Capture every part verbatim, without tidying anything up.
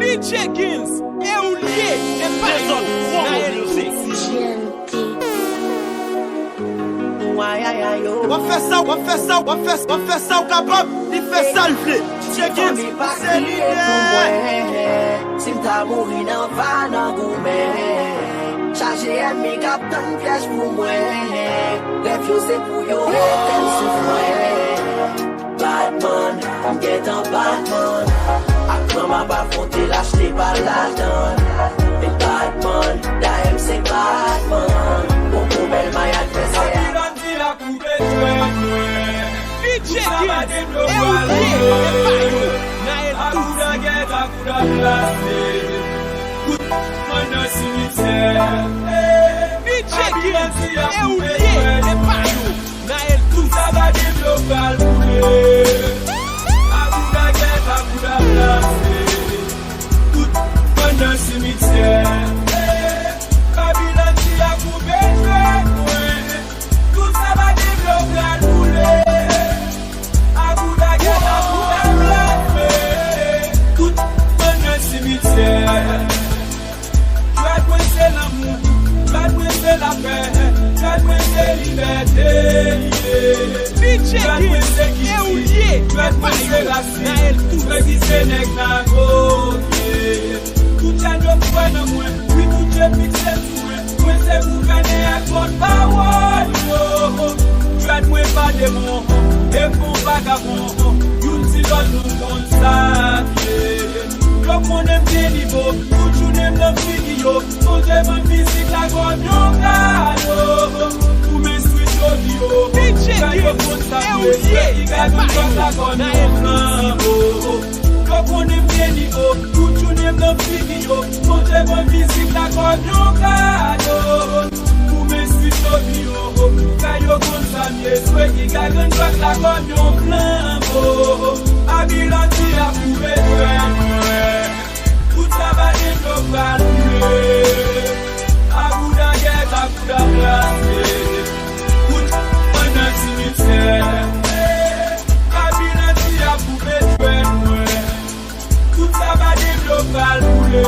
P J Kings, e ou l ye, e pa yo. Naël Tuti. W ap fè sa, w ap fè sa, w ap fè, w ap fè sa w kapab, li fè sa l vle. P J Kings, se lidè. Si m ta mouri nan va nan goumen, chaje ènmi k ap tann pyèj pou mwen. Rèv yo se pou yo rete m soufri. Batman, m gentan batman. Ak kran m ap afwonte lach li pa l atann. E batman, dayè m se batman. Poko bèl may advèsè a. Abilanti ap koupe dwèt mwen. P J Kings, e ou l ye, e pa yo. Naël Tuti. Akoudagèt, akoudablase. Kout pwen nan simityè. P J Kings, e ou l ye, e pa yo. Naël Tuti. Sa va devlope al boule. Akoudagèt, akoudablase. Tout pandan simityè. Babilòn ki ap koupe dwèt mwen. Tout sa va devlope al boule. Akoudagèt, akoudablase. Tout pandan simityè. Dwèt mwen se lanmou, dwèt mwen se lapè, dwèt mwen se libète, yeah. Dwèt mwen se kiti, dwèt mwen se rasin, mwen ki se nèg Nago, yeah. Tout jèn yo kwè nan mwen, wi tout je fikse sou mwen, mwen se gouvènè ak pòtpawòl yo. Dwèt mwen pa demon, e bon vagabon, youn ti lòt nou konn sa, yeah. Yo konnen m gen nivo, tout jounen m nan figi yo. Sonje ban m mizik la kòm yon kado. Pou m enstwi jodi yo. Kay yo konn sa m ye, frè ki gade m kòm la kòm yon flanbo. Yo konnen m gen nivo, tout jounen m nan figi yo. Sonje ban m mizik la kòm yon kado. Pou m enstwi jodi yo. Kay yo konn sa m ye, frè ki gade m kòm la kòm yon flanbo. Abilanti ap koupe dwèt mwen. Tout sa va gen dlo pral boule. Akoudagèt, akoudablase. Tout pandan simityè. Kabilanti ap koupe dwèt mwen. Tout sa va gen dlo pral boule.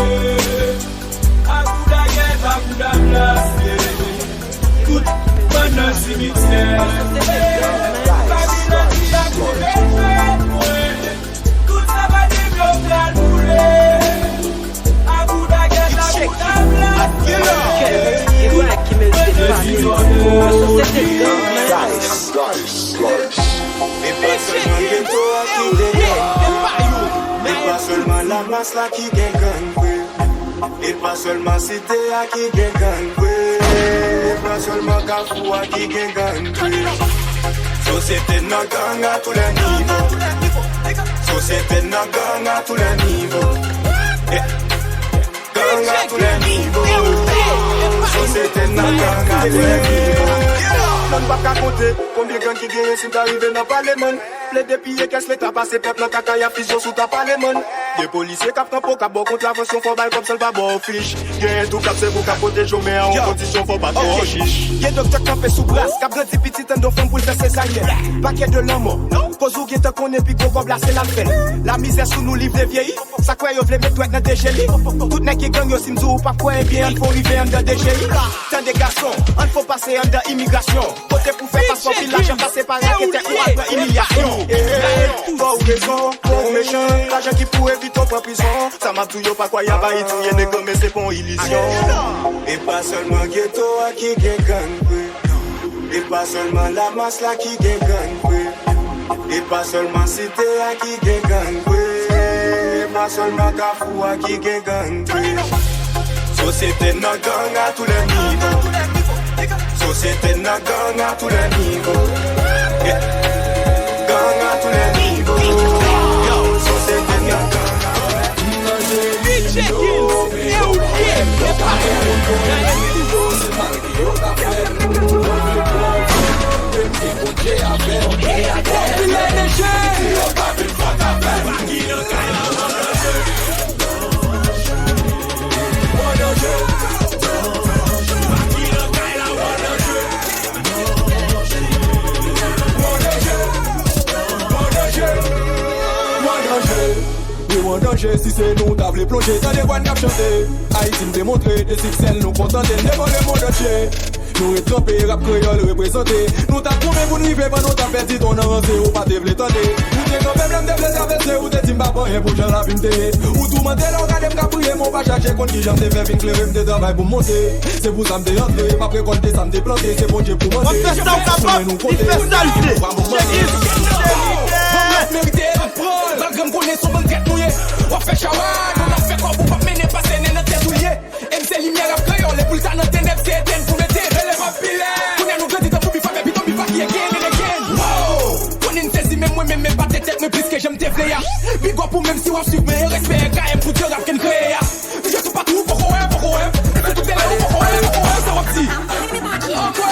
Akoudagèt, akoudablase. Tout pandan simityè. Kabilanti ap koupe dwèt mwen. Tout sa va devlope al boule. Akoudagèt, akoudabla. E pa sèlman geto a ki gen gang. E pa sèlman lamas la ki gen gang vre. E pa sèlman site a ki gen gang vre. E pa sèlman kafou a ki gen gang vre. Sosyete nan gang a tou lè nivo. Sosyete nan gang a tou lè nivo. Eh. Gang a tou lè nivo. Sosyete nan gang a tou lè nivo. Nan m p ap ka konte konbyen gang ki genyen si m ta rive nan paleman. Plede piye kès leta, pase pèp nan kaka, y ap fiz yo sou ta paleman. Gen polisye k ap kanpe w, k ap ba w kontravansyon, fò w ba l kòb san l pa ba w fich. Genyen tou k ap sèvi w, k ap pwoteje w, men a yon kondisyon, fò w pa twò chich. Gen doktè k kanpe sou bras, k ap grandi pitit anndan w fanm pou l fè sezaryèn. Pakè de lanmò, koz ou gentan konnen pi gwo kòb la se l ap fè l. Lamizè sou nou, li vle vyeyi. Sa k fè yo vle met dwèt nan deje li. Tout nèg ki gang yo, si m di w ou p ap kwè, ebyen ann fè w rive anndan deje li. Tande gason, ann fè w pase anndan imigrasyon. Kote pou fè paspò, pil lajan pase pa raketè, ou al pran imilyasyon. Fò w rezon, fò w mechan, lajan ki pou evite w pran prizon. Sa m ap di w yo pa kwè y ap Ayiti, ye nèg men se pa yon ilizyon. E pa sèlman geto a ki gen gang vre. E pa sèlman lamas la ki gen gang vre. E pa sèlman site a ki gen gang vre. E pa sèlman kafou a ki gen gang vre. Sosyete nan gang a tou lè nivo. Sosyete nan gang a tou lè nivo. Gang a tou lè nivo. Sosyete nan gang a tou lè nivo. An danje, si se nou, ta vle plonje. Tande vwa n k ap chante. Ayiti n demontre, de siksè l nou kontante. Devan lemonn antye, nou ret kanpe, rap kreyòl reprezante. Nou t ap tonbe pou n rive, pandan w t ap pèdi tan w nan ranse, ou pa te vle tande. Ou te kanpe m lè m te vle travèse, ou te di m pa p anyen pou jan lavi m te ye. Ou toumante lè w gade m k ap priye, men w pa chache konn kijan m te fè vin klere, m te travay pou m monte. Se pou sa m te antre, m ap rekòlte sa m te plante, se Bondye pou mande. W ap fè sa w kapab, li fè sa l vle. Check it, check it, check it. Merite, pran l. Malgre m konnen se yon bann trèt nou ye. W ap fè chawaj, nou ap fè kòb, ou p ap mennen pase nen nan tèt ou l ye. E m se limyè rap kreyòl, e pou l ta nan tenèb, se etenn pou mete. Rele m ap pile. Kounye a nou grandi tankou bif avè piton, bif ak ye, again and again. Wow! Konnen n sezi, men mwen menm, men pa te tèt mwen plis ke jan m te vle a. Big up ou menm si w ap swiv mwen, e respè R K M pou dye rap ke n kreye a. Yo toupatou, ou poko wè, poko wè. Sou tout tèlè, ou poko wè, poko wè. Sa w ap di? Ankò.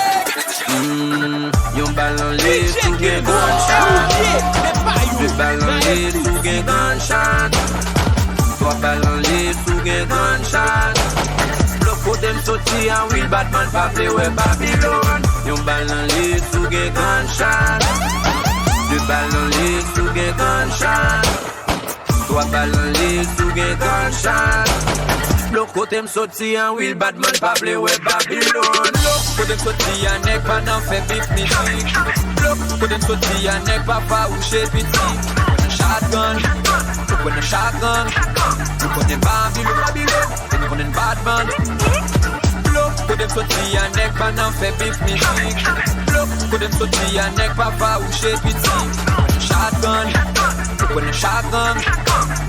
Mm, yon bal nan lè si w gen gunshot. De bal nan lè si w gen gunshot. Twa bal nan lè si w gen gunshot. Blòk kote m soti a, wi, Batman pa vle wè Babilòn. Yon bal nan lè si w gen gunshot. De bal nan lè si w gen gunshot. Twa bal nan lè si w gen gunshot. Blòk kote m soti a, wi, Batman pa vle wè Babilòn. Blòk kote m soti a, nèg pa nan fè bif mizik. Blòk kote m soti a, nèg pa fawouche piti. Nou kwè nan shotgun, nou kwè nan shotgun. Nou konnen Babilòn, Babilòn. E nou konnen Batman. Blòk kote m soti a, nèg pa nan fè bif mizik. Blòk kote m soti a, nèg pa fawouche piti. Nou kwè nan shotgun, nou kwè nan shotgun.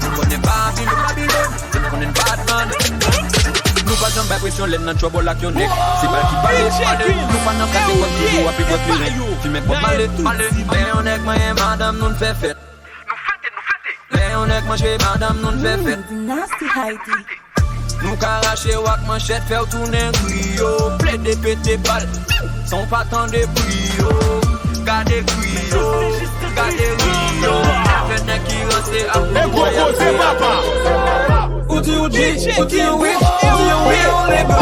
Nou konnen Babilòn, Babilòn. E nou konnen Batman. Nou pa janm bay presyon lè n nan trouble ak yon nèg. Se bal ki pale, pale. Nou pa nan kase kòb toujou ap eklere. Fimen Bob Marley, ale. Lè yon nèg manyen madanm nou, n fè fèt. Lè yon nèg manje madanm nou, n fè fèt. Nasty Haiti. Nou ka rache w ak manchèt, fè w tounen griyo. Plede pete bal, san w pa tande bri yo. Gade griyo, gade griyo. Fè nèg ki ranse ap... E gwo koze, papa. Ou di ou G, ou di ou rich, ou di ou real nigga.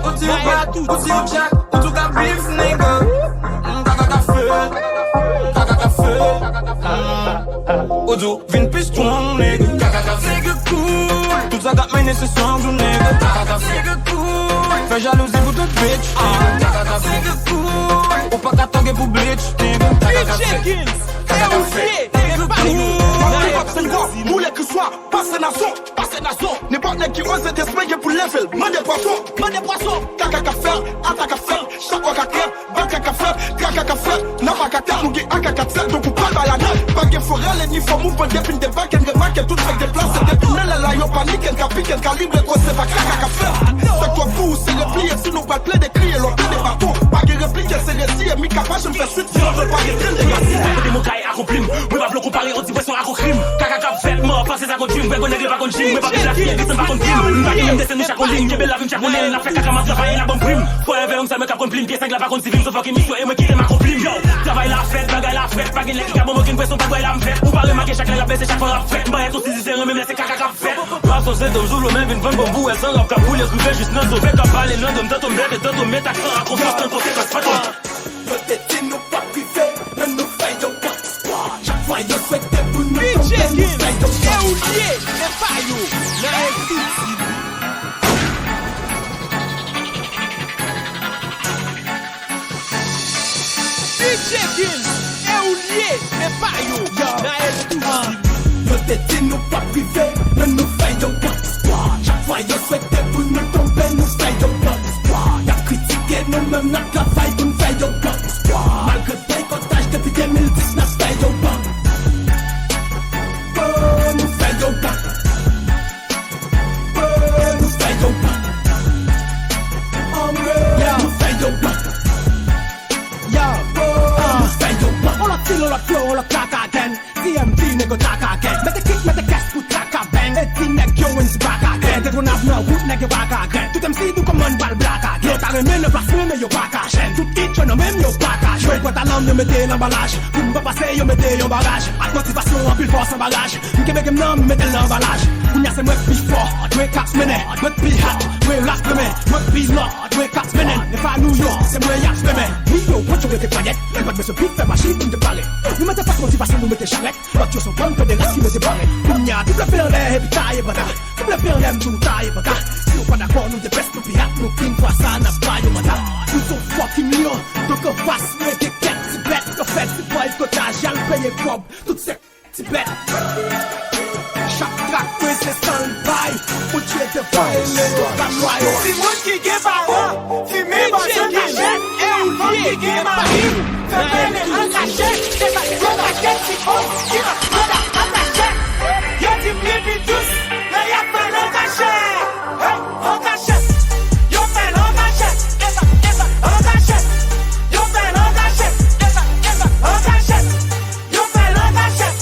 Ou di ou bad, ou di ou jack, ou di ou ka beef, nigga. Mm, kaka ka fè, kaka ka fè. Mm. Ou di ou vin pi strong, nigga. Kaka ka fè. Nigga cool. Tout sa k ap mennen se strong, nigga. Kaka ka fè. Nigga cool. Fè jalouzi pou tout bitch, nigga. Kaka ka fè. Nigga cool. Ou pa ka toge pou bleach, nigga. Kaka ka fè. Kaka ka fè. Nèg yo ap sèn kò, boule kriswa, pase nazon, pase nazon. Nenpòt nèg ki oze teste mwen gen pou leve l. Mande pwason, mande pwason. Kaka ka fè, atak ap fè, chak wak ak lè, baka ka fè, kaka ka fè. Nan pa kaka, nou gen A K katrèsèt, donk ou pral bay la nèg. Pa gen fo rale ni fo mouvman, depi n debake, n remake tout nèg deplase. Depi n nan lè la, yo panike, n ka pike, n kalibre, koze pa kaka ka fè. Sa k twò pou ou, se repliye, si nou pral plede kriye, lòt tande baton. Pa gen replike, se reziye, mi ka pa janm fè swit, si yo vle pa gen tren degasi. Kote mwen kay akonpli m, mwen pa vle konpare yon ti pwèson ak yon krim. Kaka k ap fèt, mò, panse sa gon dream, vre gwo nèg yo pa konn jim, mwen pa bezwen afiye, desann pa konn plim. M pa gen menm desen nou chak on liy, kenbe lavi m chak on liy, n ap fè kaka m ap travay, n ap ban m prim. Forever young, sa mwen k ap konn plim, pye sèk la pa konn sivim, so fucking misyon, e mwen ki te m akonpli m. Yo, travay la fèt, bagay la fèt, pa gen nèg ki ka ban m okenn pwèson, pa gwè la m fèt. Ou pa remake chak lè l ap bese, chak fwa l ap fèt. M pa entwou sizi se renmen m lè se kaka k ap fèt. Pap son se dom sou lo men vin vann bon pou wè san rap k ap boule krive jis nan sove k ap pale nan dom tanto m bèt e tanto m met aksan ak konfyans nan konsekans fantom. Yo te di nou p ap rive, men nou fè yo pran espwa. Chak fwa yo swete pou nou tonbe, nou fè yo pran. E ou l ye, se pa yo. Nan L T T V. D J King, e ou l ye, se pa yo. Yo, nan L T T V. Yo te di nou p ap rive, men nou fè yo pran espwa. Chak fwa yo swete pou nou tonbe, nou fè yo pran espwa. Y ap kritike nou, men n ap travay pou n fè yo pran espwa. Malgre boykotaj depi de mil dis, n ap fè yo pran. Oh, nou fè yo pran. Oh, nou fè yo pran. Anmwe, nou fè yo pran. Yo, ah, on lòt stil, on lòt flow, on lòt track again. T M T, nèg yo track again. Mete kit, mete kès pou track a bang. E di nèg yo win si back again. Detwonab nan wout, nèg yo back again. Tout M C nou kòmann bal black again. Yo ta renmen nan plas mwen, men yo pa ka jwenn. Tout hit yo nan men m, yo pa ka jwenn. Pran talan m, yo mete l anbalaj. Pou m pa pase, yo mete yon baraj. Ak motivasyon, anpil fòs an baraj. M kenbe game nan, m mete l nan anbalaj. Kounye a Se mwen k pi fò, mwen k ap mennen, mwen k pi hot, mwen rak renmen, mwen k pi lò, mwen k ap mennen, men pa nou yo, se mwen y ap renmen. Wi yo, pran chou rete panyèt, mwen pa t bezwen pil fè machin pou m te pare. Nou mete fas motivasyon, nou mete charèt, lòt yo se yon bann pederas ki mete barèt. Kounye a, tout leve anlè, epi taye banda. Tout leve anlè, m di w taye banda. Si yo pa dakò, nou te pès, nou pi hot, nou king, fwa sa, n ap ba yo manda. Nou se yon fucking lion, donk anfas, nou rete kèt, ti bèt, yo fè ti bòy, kotaj, y al peye kòb, tout se Tibet. Chak trak mwen se san l bay. Bondye devan e leyon pa nwaye. Timoun ki gen paran, fimen bòz an kachèt. E yon fanm ki gen mari, fè pèlen an kachèt. Se sa k fè pakèt ti fanm ki nan banda an kachèt. Yo di m li pi dous lè y ap fè l an kachèt. Hey, an kachèt. Yo fè l an kachèt. E sa, e sa, an kachèt. Yo fè l an kachèt. E sa, e sa, an kachèt. Yo fè l an kachèt.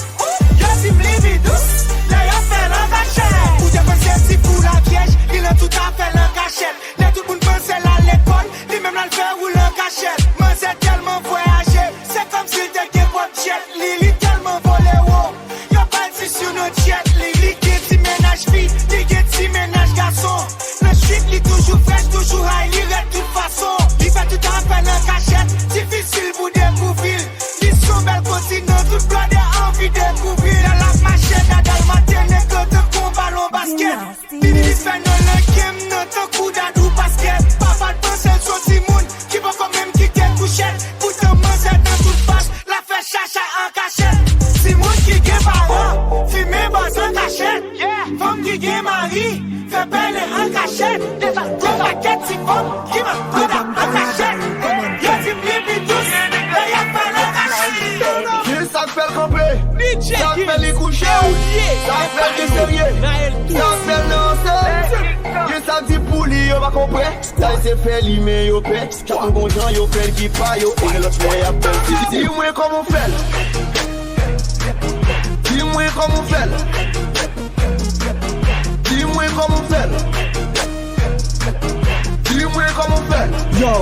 Yo di m li pi dous lè yo fè l an kachèt. Ou te panse ti pou la pyèj, li nan tout afè l an kachèt. Lè tout moun panse l al lekòl, li menm l al fè woul an kachèt. Manzè tèlman vwayaje, se kòmsi l te gen pwòp djèt li. Li tèlman vole wo, yo ba l ti sinon djèt li. Li gen ti mennaj fi, li gen ti mennaj gason. Nan street li toujou frèch, toujou high, li rèd tout fason. Li fè tout afè l an kachèt, difisil pou dekouvri l. Li se yon bèl kontinan, tout blòdè anvi dekouvri. Lè l ap mache, dada l mate nèg yo tankou yon balon baskèt. Li, li fè nan lenke m nan tankou Dadou Paskèt. Papa l panse l se yon timoun ki poko menm kite kouchèt. Poutan manzè nan tout fas, l ap fè chacha an kachèt. Timoun ki gen paran, fimen bòz an kachèt. Fanm ki gen mari, fè pèlen an kachèt. Deja gwo pakèt ti fanm ki nan banda an kachèt. Yo di m li pi dous lè y ap fè l an kachèt. Gen sa k fè l kanpe, sa k fè li kouche, sa k fè l gen serye, sa k fè l nan ansèy. Gen sa k di pou li yo pa konprann. Sa se fè li men yo pè. Chak moun gon jan yo fè l ki pa yo. E gen lòt lè y ap fè l. Di mwen kòman w fè l. Di mwen kòman w fè l. Di mwen kòman w fè l. Di mwen kòman w fè l. Yo.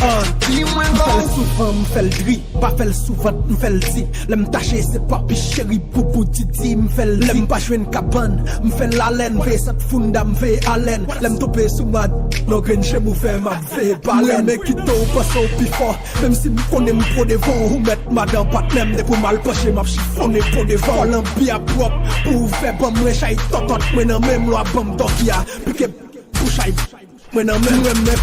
Ah, di mwen kòman w fè l. Souvan m fè l dri, pa fè l sou vant, m fè l di. Lè m tache se papi cheri, boubou didi, m fè l di. Lè m pa jwenn kabann, m fè l alèn. Veye sant founda, m veye alèn. Lè m tonbe sou mad, non grenn je m ouvè, m ap veye balèn. M renmen kite w panse w pi fò. Menm si m konnen m twò devan w, ou mèt madan patnè m, depi w mal panche, m ap chifonnen po devan w. Lanbi a pwòp, pou w fè ban mwen chay tòtòt mwen nan men m, lwa ban m dòki a, pike pou chay mwen nan men m. M renmen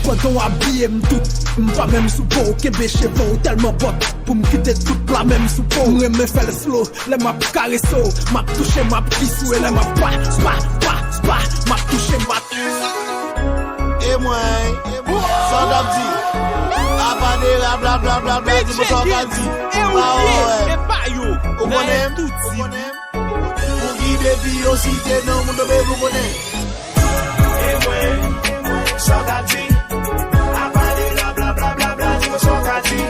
pandan w abiye m tout, m pa menm sou po w, kenbe cheve w tèlman bòt, pou m kite tout la menm sou po w. M renmen fè l slow, lè m ap karese w, m ap touche, m ap kis ou, e lè m ap pa, pa, pa, pa, m ap touche, m ap E mwen, sa w t ap di? Apa de ra bla bla bla bla, di mwen sa w ka di. Pawòl. Ou konnen m? Ou konnen m? Pou ki depi yo site non moun tonbe pou konnen. E mwen, sa w t ap di? Apa de ra bla bla bla bla, di mwen sa w ka di.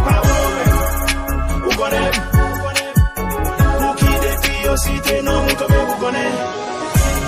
Pawòl. Ou konnen m? Pou ki depi yo site non moun tonbe pou konnen.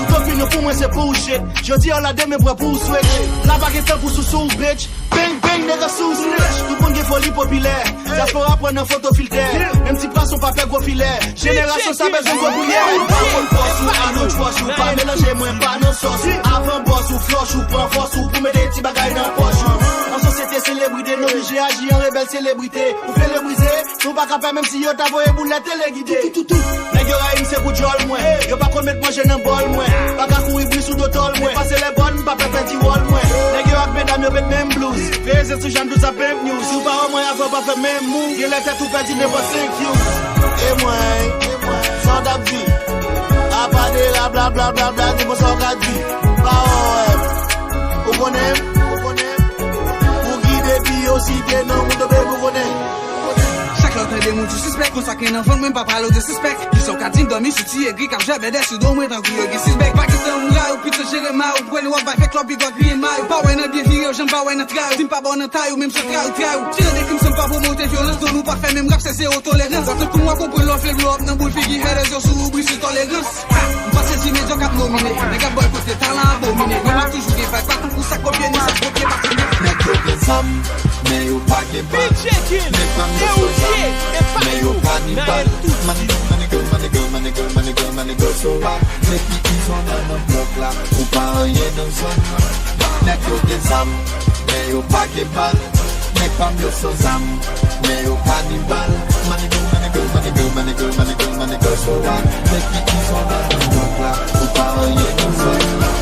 Tout opinyon pou mwen se pou ou shit. Jodi a la demen pran pou ou switch. La pa gen tan pou sousou ou bitch. Bang bang nèg sou ou snitch. Tout moun gen foli popilè. Dyaspora pran nan foto filtè. Menm ti pwason pa pè gwo filè. Jenerasyon sa bezwen gwo bouyè. Ou pa konn fòs ou a nou fòs ou pa melanje mwen pa nan sòs. Avan bòs ou flòch ou pran fòs ou pou mete ti bagay nan pòch ou. An sosyete selebrite nou oblije aji an rebèl selebrite. Ou vle le brize. Nou pa ka pè menm si yo ta voye boulèt telegide. Nèg yo rayi m se pou djòl mwen. Yo pa konn met manje nan bòl mwen. Pa ka kouri bri sou do tòl mwen. Pase lè bòn m pa pè pèdi wòl mwen. Nèg yo ak medam yo met menm blouz. Veye zye sou Jan douz ap menm news. Si w pa wè mwen avan w pa fè menm move. Genlè tèt ou pèdi nenpòt senk views. E mwen, sa w t ap di? Apa de ra bla bla bla bla, di mwen sa w ka di. Pawòl. Ou konnen m? Ou konnen m? Pou ki depi yo site non moun tonbe pou konnen. Chak lè w tande moun sou sispèk, konsa ke nan vann mwen pa pale w de sispèk. Kisa w ka di m dòmi sou ti egri k ap jwe bèdè sou do mwen tankou yo gen sis bèk. Pa gen tan m rayi w, pito jere mari w, pwèl w ap bay fèk lòb, pito griyen mari w. Pa wè nan byen vire w, jan m pa wè nan tray w. Si m pa ba w nan tay ou, menm jan tray ou tray ou. Ti tande ke m sanm pa pwomote vyolans, do nou pa fè menm rap, se zewo tolerans. Sa tout pou mwen konprann lè w vle blow up nan boul figi, haters yo sou ou bri sou tolerans. Ha! M pa sezi medyòk ap nomine, nèg ap bòykote, talan abomine. Mwen m ap toujou gen vag, pa tankou sa k kopye ni sa k kopye pa fini. Nèg yo gen zam, men yo pa gen bal. Nèg pa nan zam, men yo pa ni bal. Manigan, manigan, manigan, manigan, manigan, manigan. Kosowa, nèg ki izon nan nan blòk la, ou pa anyen nan zòn nan. Nèg yo gen zam, men yo pa gen bal. Nèg pa m yo san zam, men yo kanibal. Manigo, manigo, manigo, manigo, manigo, manigo, Kosowa, nèg ki izon nan nan blòk la, ou pa anyen nan zòn nan.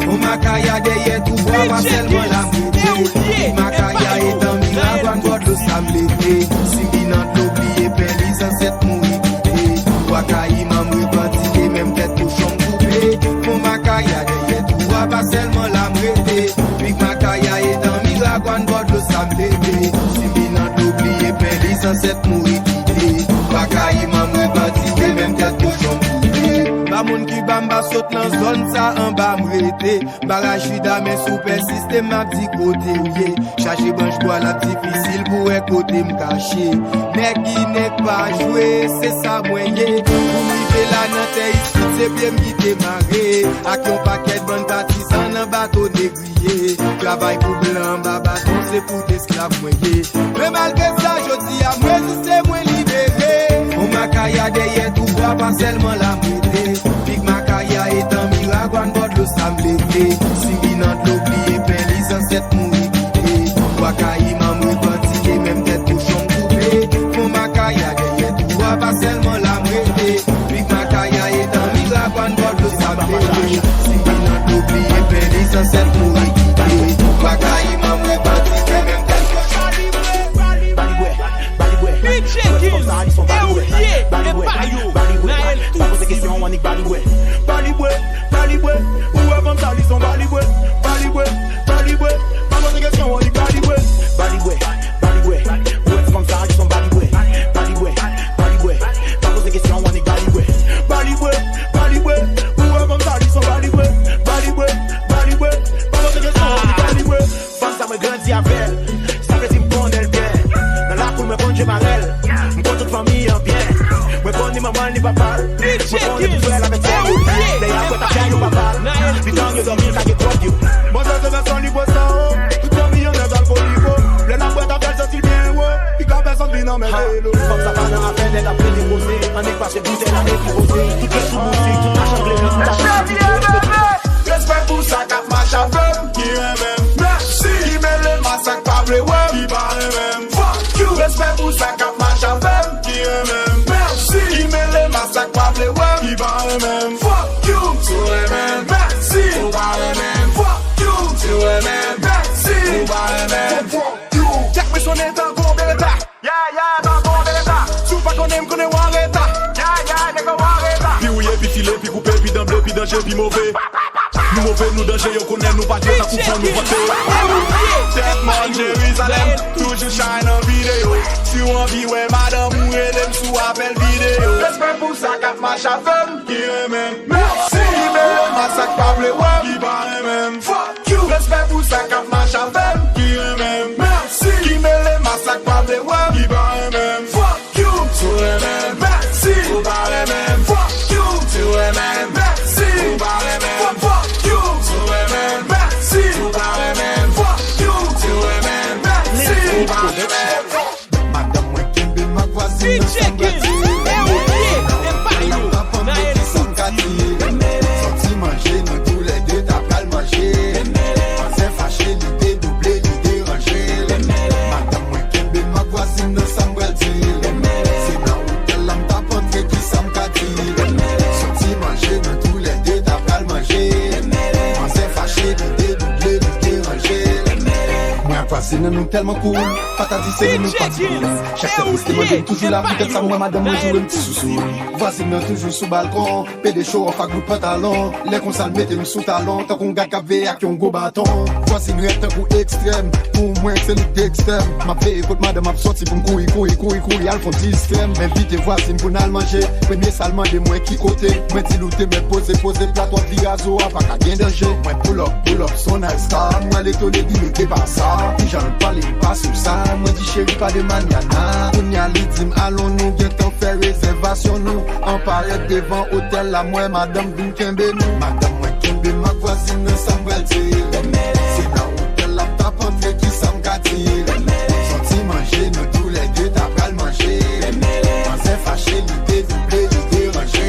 Fon Makaya dèyè tou bwa, pa sèlman la m rete. Makaya etan Miragwàn bò dlo sa m leve. Si m vin nan dlo bliye pè li zansèt mouri kite. Bwa Kayiman m revandike, menm tèt kochon m koupe. Fon Makaya dèyè tou bwa, pa sèlman la m rete. Big Makaya etan Miragwàn bò dlo sa m leve. Si m vin nan dlo bliye pè li zansèt mouri kite. Bwa Kayiman m revandike, menm tèt kochon m koupe. Pa moun ki ba m ba sot nan zòn sa anba m rete. Baraj Jida men sou pè sistèm m ap di kote w ye. Chache branch bwa l ap difisil pou wè kote m kache. Nèg ki nèg pa jwe, se sa mwen ye. Pou m rive la nan tè isit, se pye m ki te mare. Ak yon pakèt bann patizan nan bato negriye. Travay pou blan anba baton, se pou esklav mwen ye. Men malgre sa, jodi a m reziste, mwen libere. Fon Makaya dèyè tou bwa, pa sèlman la m rete. Big Makaya etan Miragwàn bò dlo sa m leve. Si m vin nan dlo bliye pè li zansèt mouri kite. Bwa Kayiman m revandike, menm tèt kochon m koupe. Fon Makaya dèyè tou bwa, pa sèlman la m rete. Big Makaya etan Miragwàn bò dlo sa m leve. Si m vin nan dlo bliye pè li zansèt mouri kite. Bwa Kayiman m revandike, menm tèt kochon m koupe. Balibwè, balibwè. Big Jenkins, Eolie, Epayo, Naël, tout. Pa poze kesyon, annik balibwè. Balibwè, balibwè. Ou wè fanm sa li son balibwè. Balibwè, balibwè. Pa poze kesyon, annik balibwè. Balibwè, balibwè. Ou wè fanm sa li son balibwè. Balibwè, balibwè. Pa poze kesyon, annik balibwè. Balibwè, balibwè. Ou wè fanm sa li son balibwè. Balibwè, balibwè. Pa poze kesyon, annik balibwè. Fanm sa mwen grandi avè l. Sa vle di m konnen l byen. Nan lakou l mwen konn je marèl. M konn tout fanmi an byen. Mwen konn ni manman l ni papa l. Mwen konnen tout frè l avèk sè l. Lè y ap bwè t ap fè yo papa l. Li tan yo dòmi l ka gen twòp yo. Manzè se vèsyon li bwè sa o. Tout fanmi an nèg alkoliko. Lè l ap bwè t ap fè l santi l byen wo. Li ka fè santi l nan men velo. Fanm sa pa nan afè nèg ap plede koze. Annik pase boutèy la epi poze. Tout lè sou boutik, tout machann gledi, tout machann sitike. Respè pou sa k ap mache avè m. Ki renmen m. Mèsi. Ki mele masak pa vle wè m. Ki pa renmen m. Fuck you. Respè pou sa k ap mache avè m. Ki renmen m. Mèsi. Ki mele masak pa vle wè m. Ki pa renmen m. Fuck you. Si w renmen m. Mèsi. Si w pa renmen m. Fuck you. Si w renmen m. Mèsi. Si w pa renmen m. Fuck you. Tèt mwen sonnen tankou yon bereta. Yeah, yeah, tankou yon bereta. Si w pa konnen m, konnen w anreta. Yeah, yeah, nèg la w anreta. Pi wouye, pi file, pi koupe, pi danble, pi danje, pi move. Nou move, nou danje, yo konnen nou pa jwe tankou fon nou vante. Tèt mòn Jerizalèm, toujou chay nan videyo. Si w anvi wè madanm ou, rele m sou apèl videyo. Respè pou sa k ap mache avè m, ki renmen m. Mèsi. Ki mele masak pa vle wè m, ki pa renmen m. Fuck you. Respè pou sa k ap mache avè m, ki renmen m. Mèsi. Ki mele masak pa vle wè m, ki pa renmen m. Fuck you. Si w renmen m. Mèsi. Si w pa renmen m. Fuck you. Si w renmen m. Mèsi. Si w pa renmen m. Fuck you. Si w renmen m. Mèsi. Si w pa renmen m. Fuck you. Si w renmen m. Mèsi. Si w pa renmen m. Madanm mwen kenbe m ak vwazin nan sanm gratye. Eolie, Epayo, Naël, tout. Soti manje, nou toulède ta pral manje. Manzè fache, li te double, li deranje. Madanm mwen kenbe m ak vwazin nan sanm pral di. Se nan otèl la m t ap antre, kisa m ka di. Soti manje, nou toulède ta pral manje. Manzè fache, li te double, li deranje. Mwen ak vwazin nan nou tèlman cool. Pa ta di se li nou pa di pou li. Chak tèt mwen te mande m toujou la, poutèt sa m wè madanm mwen joure m ti sousou. Vwazin nan toujou sou balkon, pede show off ak bout pantalon. Lè konsa l mete m sou talon, tankou yon gad k ap veye ak yon gwo baton. Vwazin rèd tankou ekstrèm, pou mwen se li k de ekstrèm. M ap veye kot madanm ap sòti pou m kouri, kouri, kouri, kouri, al fon distrèm. M envite vwazin pou n al manje, premye sa l mande mwen ki kote. Mwen di l ou te mèt poze, poze plat w ap vire a zo a, pa ka gen danje. Mwen pull up, pull up, son nice car. Mwen etone di nou te pa sa. Kijan l pale m pa sou sa. Mwen di cheri pa de manyana. Kounya li di m alon nou gentan fè rezèvasyon nou. An parèt devan otèl la, mwen madanm vin kenbe nou. Madanm mwen kenbe m ak vwazin nan, sa m pral di. Se nan otèl la m t ap antre, kisa m ka di. Soti manje, nou toulède ta pral manje. Manzè fache, li te double, li deranje.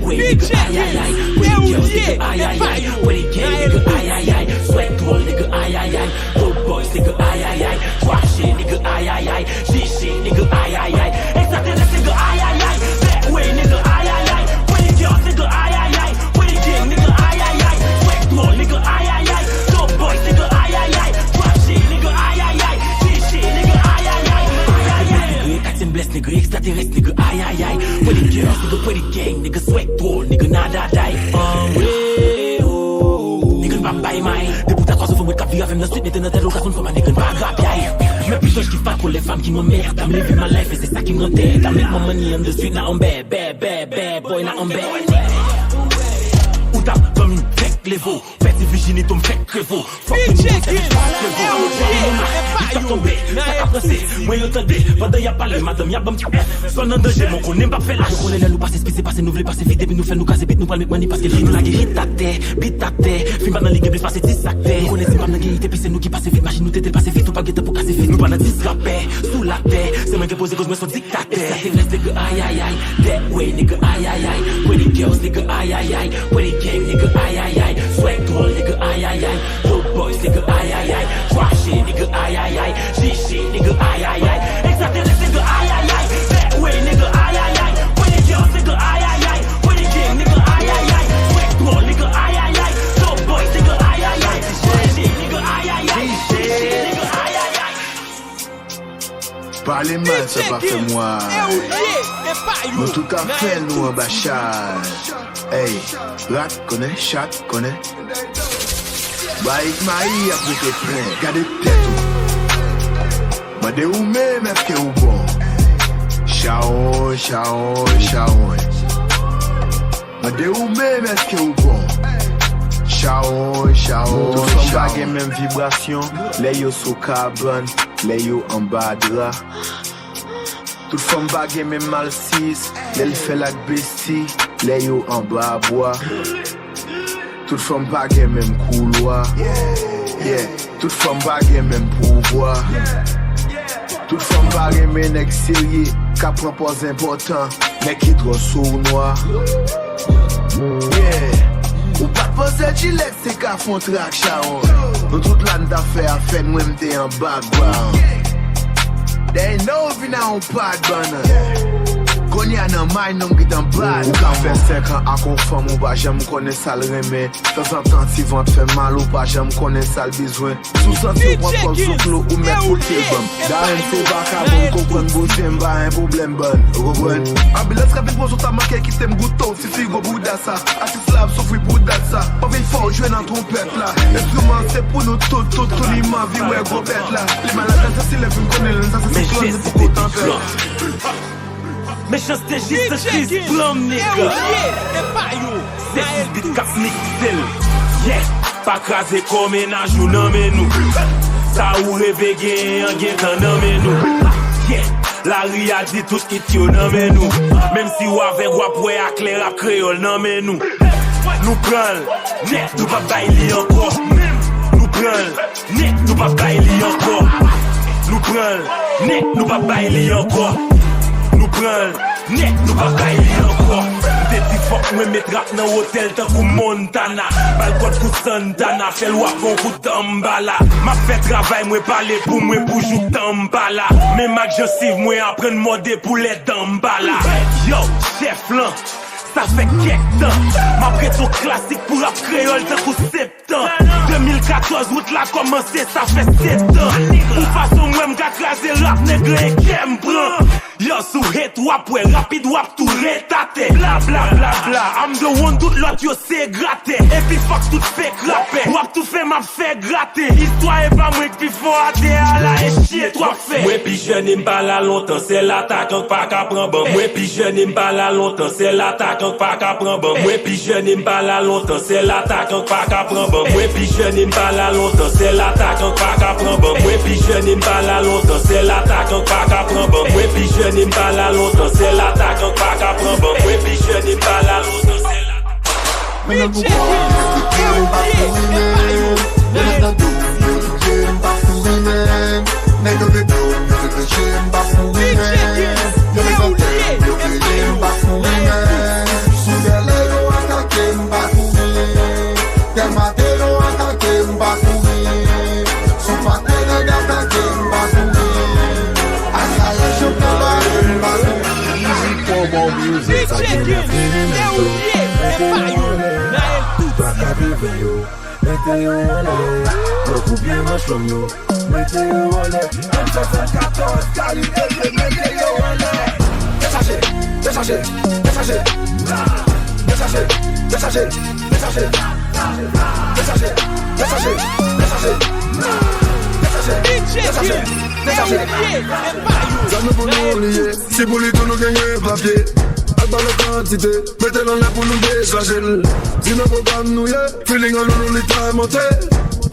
Way, nigga, ay, ay, ay. Pretty girls, nigga, ay, ay, ay. Pretty gang, nigga, ay, ay, ay. Swag twòl, nigga, ay, ay, ay. Dope boys, nigga, ay, ay, ay. Trap shit, nigga, ay, ay, ay. G shit, nigga, ay, ay, ay. Extraterrestre, nigga, ay, ay, ay. That way, nigga, ay, ay, ay. Pretty girls, nigga, ay, ay, ay. Pretty gang, nigga, ay, ay, ay. Swag twòl, nigga, ay, ay, ay. Dope boys, nigga, ay, ay, ay. Trap shit, nigga, ay, ay, ay. G shit, nigga, ay, ay, ay. Ay, ay, ay. Nigga, extraterrestre, nigga, ay, ay, ay. Pretty girls, nigga, pretty gang, nigga, swag twòl, nigga, nada day. Anmwe, oh. Nigga, n pa bay may. Depi w ta kwaze fanm wèt k ap vire avè m nan street, mete nan tèt ou ka konn fòm a nigga, n pa grapyay. Men pi chans ki fat pou lè fanm ki mwen mèd. I'm living my life, e se sa ki m nan tèt. I make my money on the street, now I'm bad, bad, bad, bad boy, now I'm bad. Ou t ap ban m fèk levo. Pèdi vijinite m fèk krevo. Fòk nou monte fòk krevo. Li t ap tonbe, sa k ap ranse. Mwen yo tande, pandan y ap pale, madanm y ap ban m ti pèf. Zòn an danje, mwen konnen m p ap fè lach. Yo konnen lè nou pase spid, se pase nou vle pase vit. Depi nou fè nou kraze bit, nou pral met mani paske li nou lage hit atè, bit atè. Fim pa nan li gen plis pase dis aktè. Nou konnen si m p ap nan gen hit, epi se nou ki pase vit. Machin nou tete l pase vit, ou p ap gen tan pou kase vit. Nou pa nan dis rapè, sou latè. Se mwen ki poze koz mwen s on diktatè. Extraterrestre, nigga, ay, ay, ay. That way, nigga, ay, ay, ay. Pretty girls, nigga, ay, ay, ay. Pretty gang, nigga, ay, ay, ay. Swag twòl, nigga, ay, ay, ay. Dope boys, nigga, ay, ay, ay. Trap shit, nigga, ay, ay, ay. G shit, nigga, ay, ay, ay. Extraterrestre, nigga, ay, ay, ay. That way, nigga, ay, ay, ay. Pretty girls, nigga, ay, ay, ay. Pretty gang, nigga, ay, ay, ay. Swag twòl, nigga, ay, ay, ay. Dope boys, nigga, ay, ay, ay. Trap shit, nigga, ay, ay, ay. G shit, nigga, ay, ay, ay. Pale mal, sa pa fè mwa. Nou tout afè nou anba chaj. Ey, rat konnen, chat konnen. Bayik mayi ap rete plen. Gade tèt ou. Mande ou menm èske ou bon. Chawony, chawony, chawony. Mande ou menm èske ou bon. Chawony, chawony, chawony. Tout fanm pa gen menm vibrasyon lè yo sou kabann, lè yo anba dra. Tout fanm pa gen menm malsis lè l fè l ak besti, lè yo anba bwa. Tout fanm pa gen menm koulwa. Yeah. Tout fanm pa gen menm pouvwa. Tout fanm pa renmen nèg serye k ap pran pòz enpòtan, nèg ki twò sounwa. Yeah. Ou pa t panse G-Lex te ka fè yon trak chawony. Nou tout la n t ap fè afè n, mwen m te an background. They know vin a yon pa t bannann. Kounye a nan may non m gentan bat. Ou ka fè senk an ak yon fanm, ou pa janm konnen sa l renmen. Tanzantan ti vant fè mal, ou pa janm konnen sa l bezwen. Si w santi w pran pòz sou klo, ou mèt fout l ban m. Darren se vakabon, m konprann bouzen m pa yon pwoblèm bann. Ou konprann? Anbilans rapid pran sou ta manke kite m goute w ti figo bouda sa. Atis la ap soufri pou dat sa. Anvi fè w jwe nan twonpèt la. Enstriman se pou nou tout, tout, tout li m anvi wè gwo bèt la. Li malad nan sansi lè vin konnen l sa se siklòn li pou kontan fè. Mechanste jis Chris Brown, nigga. Se sis bit k ap mikse l. Yeah, pa kraze kò mennaj ou nan men nou. Sa ou reve genyen an gentan nan men nou. Yeah, lari a di tout hit yo nan men nou. Menm si w avèg w ap wè aklè rap kreyòl nan men nou. Nou pran l nèt, nou p ap bay li ankò. Nou pran l nèt, nou p ap bay li ankò. Nou pran l nèt, nou p ap bay li ankò. Nou pran l nèt, nou p ap bay li ankò. M te di fòk mwen met rap nan otèl tankou Montana. Ba l kòd kou Santana, fè l w ap pran kou Tambala. M ap fè travay mwen pale pou mwen pou jouk Tambala. Menm ak jansiv mwen aprann mòde pou lè Dambala. Yo, chèf lan, sa fè kèk tan. M ap rete yon klasik pou rap kreyòl tankou Septan. De mil katòz, wout la kòmanse, sa fè sèt an. Pou fason m wè m ka kraze rap, nègre e kè m pran. Yo, si w hate, w ap wè, rapid w ap tou ret atè. Bla, bla, bla, bla, I'm the one, tout lòt yo se gratè. Epi fòk tout fake rapè. W ap toufe, m ap fè grate. Istwa e pa mwen k pi fò atè a la, e shit w ap fè. Mwen pi jèn e m pa la lontan, sèl atakan k pa ka pran ban m. Mwen pi jèn e m pa la lontan, sèl atakan k pa ka pran ban m. Mwen pi jèn e m pa la lontan, sèl atakan k pa ka pran ban m. Mwen pi jèn e m pa la lontan, sèl atakan k pa ka pran ban m. Mwen pi jèn e m pa la lontan, sèl atakan k pa ka pran ban m. Mwen pi jèn e m pa la lontan, sèl atakan k pa ka pran ban m. Mwen pi jèn e m pa la lontan, sèl atakan. Men nan pou kò a, nèg yo pa pou rimè. Yo met nan do m, yo touye m pa pou rimè. Nèg yo te do m, yo te peche m pa pou rimè. Yo met nan tè m, yo peye m pa pou rimè. Sou tè Mete yo anlè, mete yo anlè, lòk oubyen manch long yo. Mete yo anlè, M sèt san katòz kalib epe, mete yo anlè. Dechaje, dechaje, dechaje. Dechaje, dechaje, dechaje. Dechaje, dechaje, dechaje. Dechaje, dechaje, dechaje. Zam nan pou nou li ye. Si pou li tou nou genyen papye. Ak bal an kantite. Mete l anlè pou nou dechaje l. Di nan pwogram nou ye. Feeling an nou, nou li ta monte.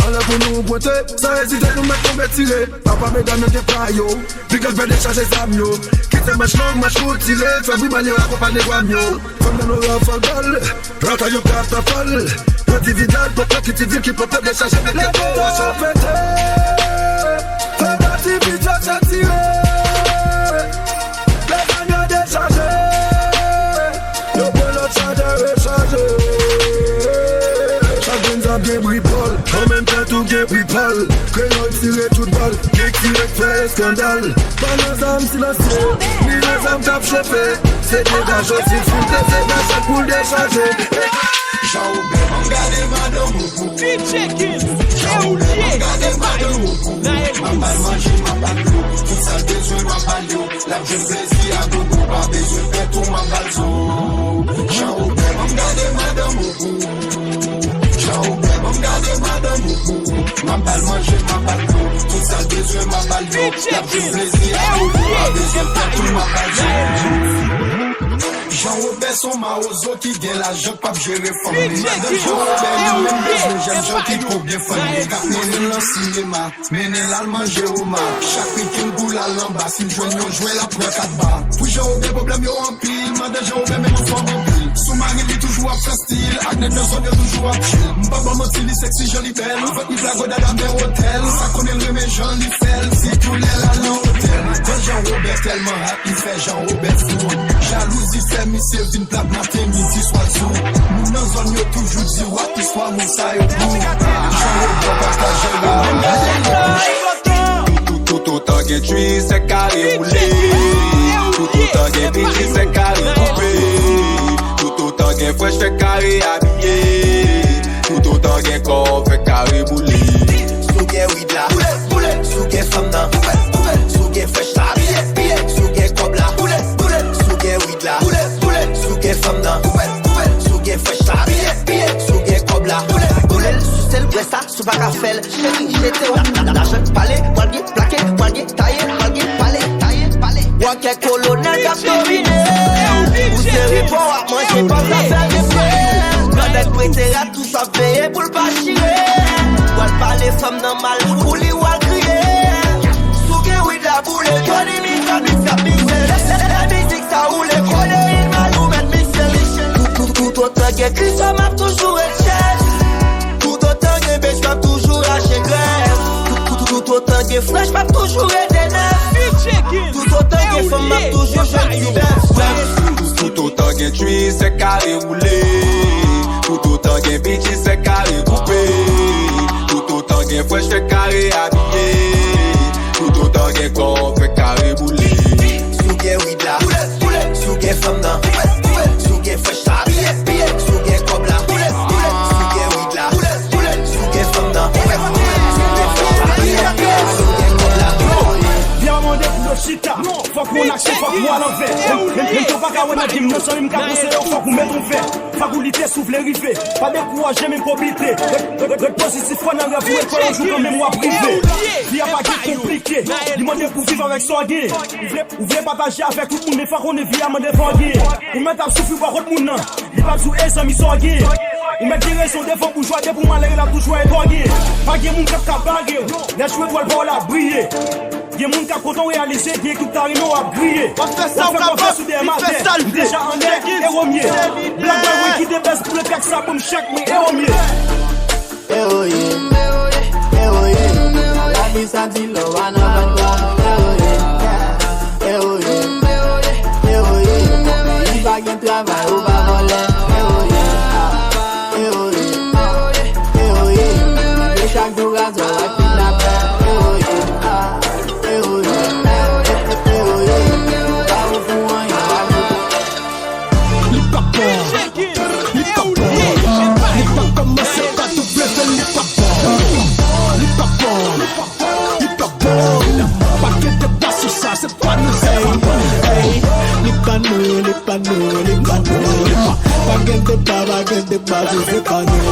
Anlè pou nou pwente. San ezite nou mèt tonbe tire. Papa medam yo gen pa yo. Big up, dechaje zam yo. Kite manch long, manch kout tire. Fè bri bal yo akonpanye dwam yo. Fanm nan nou rafal bal. Rata yo katafal. Yo dividal, pòt la ki ti vil ki pòt la dechaje. Mete yo anlè. Fè pati pito sa tire. Lè zam yo dechaje. Yo pran lòt chaje rechaje. Chak grenn zam gen bri pa l. An menm tan tou gen bri pa l. Kreyòl tire tout bal. Gen ki ret fè eskandal. Pa nan zam silansye. Ni nan zam k ap chofe. Se degaj yo ti fout. Se nan chak pou l dechaje. Jan Wobè, ban m gade madanm ou pou ou. Jan Wobè, ban m gade madanm ou pou ou. M ap ba l manje, m ap ba l dlo. Tout sa l bezwen, m ap ba l yo. L ap jwenn plezi a gogo, pa bezwen fè tou, m ap ba l zo. Jan Wobè, ban m gade madanm ou pou ou. Jan Wobè, ban m gade madanm ou pou ou. M ap ba l manje, m ap ba l dlo. Tout sa l bezwen, m ap ba l yo. L ap jwenn plezi a gogo, pa bezwen fè tou, m ap ba l zo. Jan Wobè se yon mawozo ki gen lajan k p ap jere fanmi. Madan Jan Wobè li menm bezwen jèn jan ki pou byen fanmi. K ap mennen l nan sinema, mennen l al manje omak. Chak wikenn pou l al anba, si l jwenn yon jwè, l ap pran kat ba. Pou Jan Wobè pwoblèm yo anpil, madan Jan Wobè menm anfòm anpil. Sou mari li toujou ap fè stil, ak nèg nan zòn yo toujou ap chill. M p ap ba w manti, li seksi, jan li bèl. Vant li pla gòd a dam nan otèl. Sa konnen l renmen jan li fè l, sitou lè l al nan otèl. Madan Jan Wobè tèlman hot, li fè Jan Wobè fou. Jalouzi fè misye vin plat maten, midi, swa, jou. Moun nan zòn yo toujou di w ap istwa moun sa yo pou. Jan Wobè pataje yo. Tout, tout, tout otan gen chwi, sèk kare woule. Tout otan gen piti, sèk kare koupe. Tout otan gen frèch, sèk kare abiye. Tout otan gen kò, sèk kare boule. Si w gen wid la, boule, boule. Si w gen fanm nan, boule, boule. Si w gen frèch la, piye, piye. Si w gen kòb la, boule, boule. Si w gen wid la, boule, boule. Si w gen fanm nan, boule, boule. Si w gen frèch la, piye, piye. Si w gen kòb la, boule, boule. Souse l, bwè sa, si w pa ka fè l, cheri, jete w. Lajan k pale, pral gen plake, pral gen taye, pral gen pale, taye, pale. Wòkè kolonèl k ap domine. Ou se repo w ap manje, pa w ka fè refren. Grandèt prete rad, tou sa veye pou l pa chire. W al pale fanm nan mal, pou li w al kriye. Si w gen wid la boule, Tony Mika, Mika, Mika. Lè mizik sa woule, kodeyin mal ou mèt misye. Tout, tout, tout otan gen Kristo, m ap toujou ret chèch. Tout otan gen bèch, m ap toujou rache grèf. Tout, tout, tout otan gen frèch, m ap toujou rete nèf. Tout otan gen fanm, m ap toujou jwenn ti bèf. Tout, tout otan gen chwi, sèk kare woule. Tout otan gen piti, sèk kare koupe. Tout otan gen frèch, sèk kare abiye. Tout otan gen kò, sèk kare boule. Si w gen wid la, boule, boule. Si w gen fanm nan, boule, boule. Si w gen frèch la, piye, piye. Si w gen kòb la, boule, boule. Si w gen wid la, boule, boule. Si w gen fanm nan, boule, boule. Si w gen frèch la, piye, piye. Si w gen kòb la, boule, boule. Vya mande pou yo chita. Fòk ou an aksyon, fòk ou al anvè. Menm, menm, menm tou pa ka wè nan game nan, sanm m ka konseye w, fòk ou met yon vè. Fòk ou lite si w vle rive. Pa dekouraje, menm pa w bite. Ret, ret, ret, ret pozitif, kwè nan rèv ou, e kwè yon jou kanmenm w ap rive. Vi a pa gen konplike. Li mande pou viv avèk sa w genyen. Ou vle, ou vle pataje avèk tout moun, men fòk konnen vi a mande fò w genyen. Ou mèt ap soufri bò kot moun nan. Li p ap di w, ey zanmi, sa w genyen. Ou mèt gen rezon devan boujwa, depi w malere, l ap toujou wè e pa w genyen. Pa gen moun k ap ka bare w. Lè jou etwal pa w la ap briye. Gen moun k ap kontan w reyalize, gen ki ta renmen w ap griye. W ap fè sa w kapab, li fè sa l vle. M deja anlè, e w mye. Black Boy, Ricky Debès, pou le trèk sa, pou m chèk, mwen, e w mye. Ewoye, ewoye, lavi sa di lò a nan vann kò. Ewoye, ewoye, ewoye, ou pa gen travay, ou pa vòlè. Ewoye, ewoye, ewoye, e chak jou razè w ap kidnapè. Ewoye, ewoye, ewoye, ou pa ou pou anyen, ou pa pou Li pa bon. Li pa kòmanse pa W V, li pa bon. Li pa bon. Li pa bon. Pa gen deba sou sa, se pa nou, se pa nou. Ey, ey. Li pa nou, li pa nou, li pa nou, li pa. Pa gen deba, pa gen deba, se, se pa nou.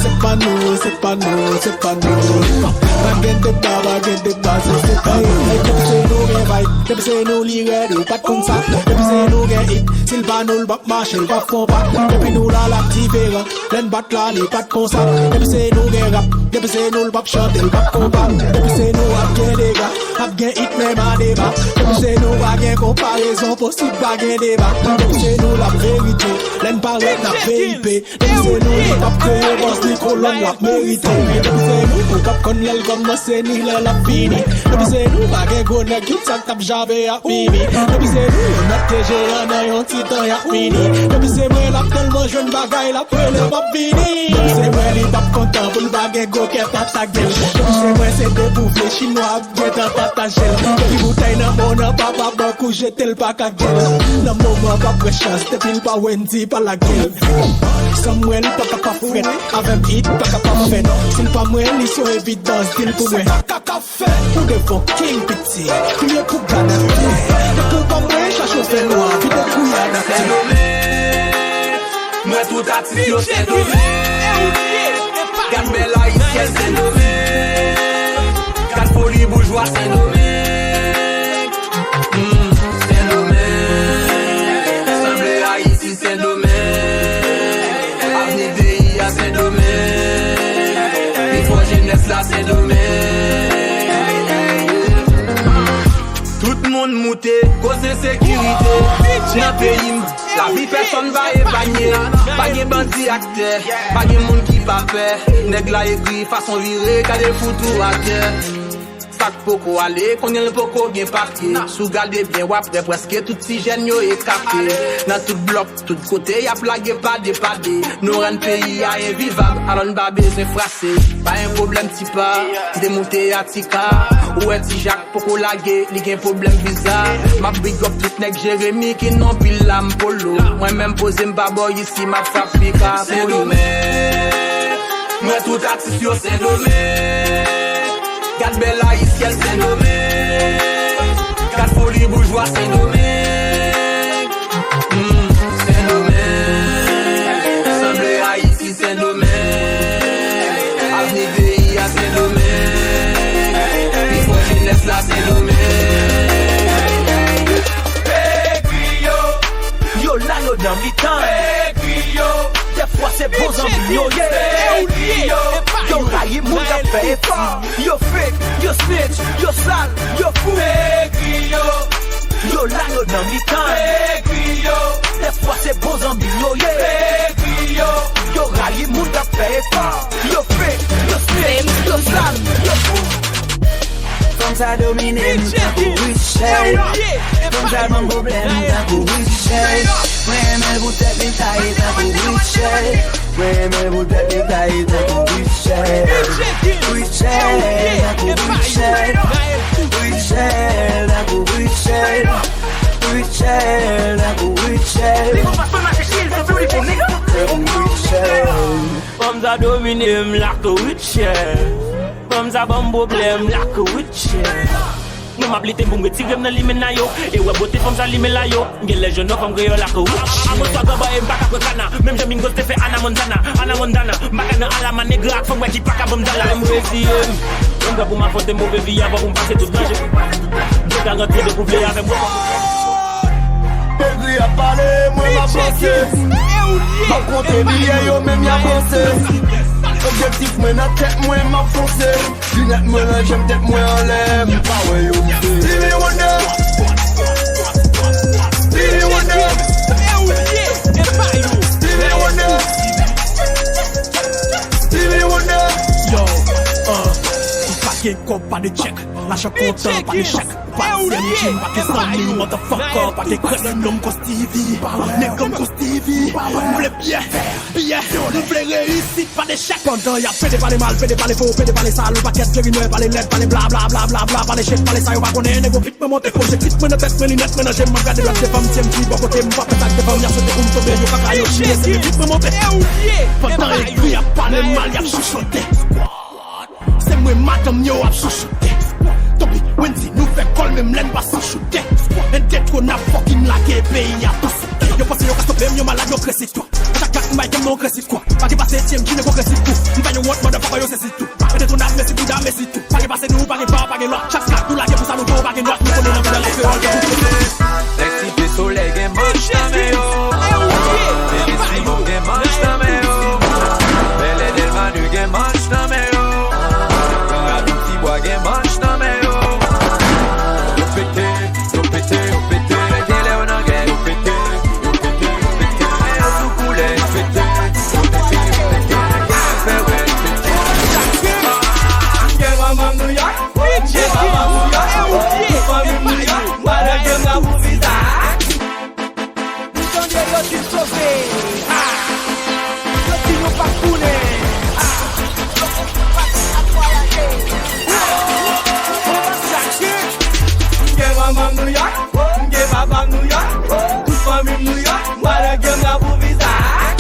Se pa nou, se pa nou, se pa nou, li pa. Pa gen deba, pa gen deba, se, se pa nou. Ey, depi se nou gen vibe, depi se nou li rèd, ou pa t konn sa. Depi se nou gen hit, si l pa nou, l p ap mache, l p ap konpa. Depi nou la, l ap diferan. Lè n bat la, li pa t konsa. Depi se nou gen rap, depi se nou, l p ap chante, l p ap konpa. Depi se nou ap gen dega, ap gen hit menm a deba. Depi se nou pa gen konparezon posib, pa gen deba. Depi se nou, l ap verite. Lè n parèt, n ap V I P. Depi se nou, li p ap kreye bòs ni kolòn, l ap merite. Depi se nou, ou p ap konn lè l kòmanse ni lè l ap fini. Depi se nou, pa gen gwo nèg, tout sa k t ap jave ap fini. Depi se nou, yo mèt te jeran nan yon ti tan, y ap fini. Depi se mwen, l ap tèlman jwenn bagay, l ap rele, m ap vini. Depi se mwen, li p ap kontan pou l pa gen gwo kè pataje l. Depi se mwen, se depouvle chinwa ap gentan pataje l. Depi boutèy nan men w nan papa bank ou jete l pa ka gen l. Nan moman pa pran chans, depi l pa Wendy pa lage l. San mwen li pa ka pa frèt, avè m hit pa ka pa fèt. Si l pa mwen, li se yon evidans, di l pou mwen. Sa ka ka fèt pou devan King Piti, kriye pou gad atè. Depi w pa mwen, chache w fè nwa, vide kouyad atè. Sendomeng, mwen tout atis yo Sendomeng. Gad bèl ayisyèn Sendomeng. Gad foli boujwa Sendomeng. Hmm, Sendomeng. Sanble Ayiti Sendomeng. Avni peyi a Sendomeng. Li fò jenès la Sendomeng. Tout moun moute, koz ensekirite nan peyi m. Lavi pèsonn pa epanye. Pa gen bandi aktè, pa gen moun ki pa pè. Nèg la egri, fason vire, gade foutou atè. Sa k poko ale, konnen l poko gen papye. Si w gade byen, w ap wè prèske tout ti jèn yo ekate. Nan tout blòk, tout kote, y ap lage pade pade. Nou rann peyi a envivab, alò n pa bezwen frase. Pa yon pwoblèm tipa, demoute atika. Ou wè Ti Jak poko lage, li gen pwoblèm viza. M ap big up tout nèg Jeremi ki nan pil lam polo. Mwen menm poze m pa bò isi, m ap frape pika. Sendomeng, mwen tout atis yo Sendomeng. Gad bèl ayisyèn Sendomeng. Gad foli boujwa Sendomeng. Hmm, Sendomeng. Sanble Ayiti Sendomeng. Avni peyi a Sendomeng. Li fò jenès la Sendomeng. Yo la yo nan mitan. Dèfwa se bon zanmi yo ye. Yo rayi moun k ap fè efò. Yo fake, yo snitch, yo sal, yo fou. Yo la yo nan mitan. Dèfwa se bon zanmi yo ye. Yo rayi moun k ap fè efò. Yo fake, yo snitch, yo sal, yo fou. Fanm sa domine m tankou Richard. Fanm sa ban m pwoblèm tankou Richard. Mwen renmen l pou tèt li taye tankou Richard. Mwen renmen l pou tèt li taye tankou Richard. Richard tankou Richard. Richard tankou Richard. Richard tankou Richard. Tankou Richard. Fanm sa domine m lak Richard. Fanm sa ban m pwoblèm lak Richard. Mwen m ap lite pou m retire m nan limen a yo. E wè bote fanm sa limen la yo. M gen lè jwenn yon fanm kreyòl lak Richard. Abonswa granbay e m pa ka pran kana. Menm jan Mingos te fè Ana Montana. Ana Montana. M pa ka nan Alama negra ak fanm wè ki pa ka ban m dala. Lè m reziye m. Mwen m pran pou m afwonte move vi a avan pou m pase tout danje. Dye garanti de pou vle avè mwen. Egri ap pale, mwen m ap panse. M ap konte biyè yo, menm y ap panse. Objektif mwen nan tèt mwen, m ap fonse. Linèt mwen nan je m, tèt mwen anlè, m pa wè yo rive. Stevie Wonder. Stevie Wonder. Stevie Wonder. Stevie Wonder. Yo, uh, si w pa gen kòb, pa de tchèk. Machan kontan, pa gen chèk, pa gen M J, pa gen zanmi, motherfucker, pa gen krèk. Nonm gon Stevie, nèg gon Stevie. M vle byen, byen, m vle reyisit, pa de chèk. Pandan y ap pede pale mal, pede pale fo, pede pale sal, yon pakèt vye rimè, pale lèd, pale bla bla bla bla bla, pale shit, pale sa yo pa konnen, nèg yo pik mwen monte pwoje, pik mwen nan tèt mwen, linèt mwen nan je m, m ap gade lòt devan m, T M G bò kote m, pa fè sa k devan m, y ap swete pou m tonbe, yo kaka yo chire, se pik mwen monte. Pandan egri ap pale mal, y ap chouchoute. Se mwen madanm yo ap chouchoute. Tonbe, Wendy, nou fè kòl menm lè n pa chouchoute. Endetwonab fucking lage peyi a tou soute. Yo panse yo ka stope m, yo malad, yo kresi twa. Chak kat m bay kè m non kresi twa. Pa gen pase T M G, nèg yo kresi tou. M pa yon wont, motherfucker, yo sezi tou. Endetwonab, mèsi Bouda, mèsi tou. Pa gen pase nou, pa gen pa, pa gen lòt. Chak kat nou lage pou sa nou bon, pa gen nòt. Nou konnen nan fidèl, nou fè ròl, nou konnen. Lèksite solèy gen manch nan men yo. Bebe Simon gen manch nan men yo. Bèlè Dèlma de gen manch nan men yo. Rabi Tibwa gen manch nan men yo. Yo pete, yo pete, yo pete. Genlè yo nan gè, yo pete, yo pete, yo pete. Men yo sou koulè, yo pete, yo pete, yo pete. Fè wè, yo pete. M gen manman m Nouyòk, m gen papa m Nouyòk, tout fanmi m Nouyòk. M pral nan game nan pou viza. Nou tande yo di sove. Ah! Yo di nou pa tounen. Ah! Yo di nou pa tounen. M gen manman m Nouyòk, m gen papa m Nouyòk, tout fanmi m Nouyòk. M pral nan game nan pou viza.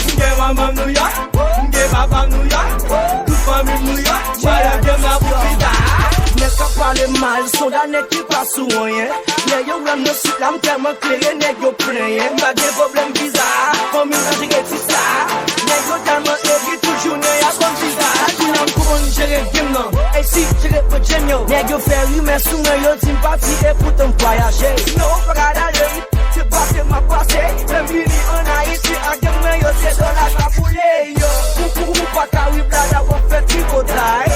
M gen manman m Nouyòk, m gen papa m Nouyòk, tout fanmi m Nouyòk. M pral nan game nan pou viza. Nèg k ap pale mal, se yon nèg ki pa sou anyen. Lè yo wè m nan sit la, m tèlman klere, nèg yo plenyen. M pa gen pwoblèm viza, fanmi m nan jere ti sa. Nèg yo tèlman egri, tout jounen y ap konn viza. Kounye a m konprann jere game nan. Esi jere pwoblèm yo. Nèg yo fè rimè sou mwen, yo di m pati, epoutan m vwayaje. Non, m pa ka ale, se pase m ap pase. Lè m vini ann Ayiti, ak gang mwen yo, se dòla k ap boule yo. Pou, pou, pou pa ka wi blada, w ap fè tripotay.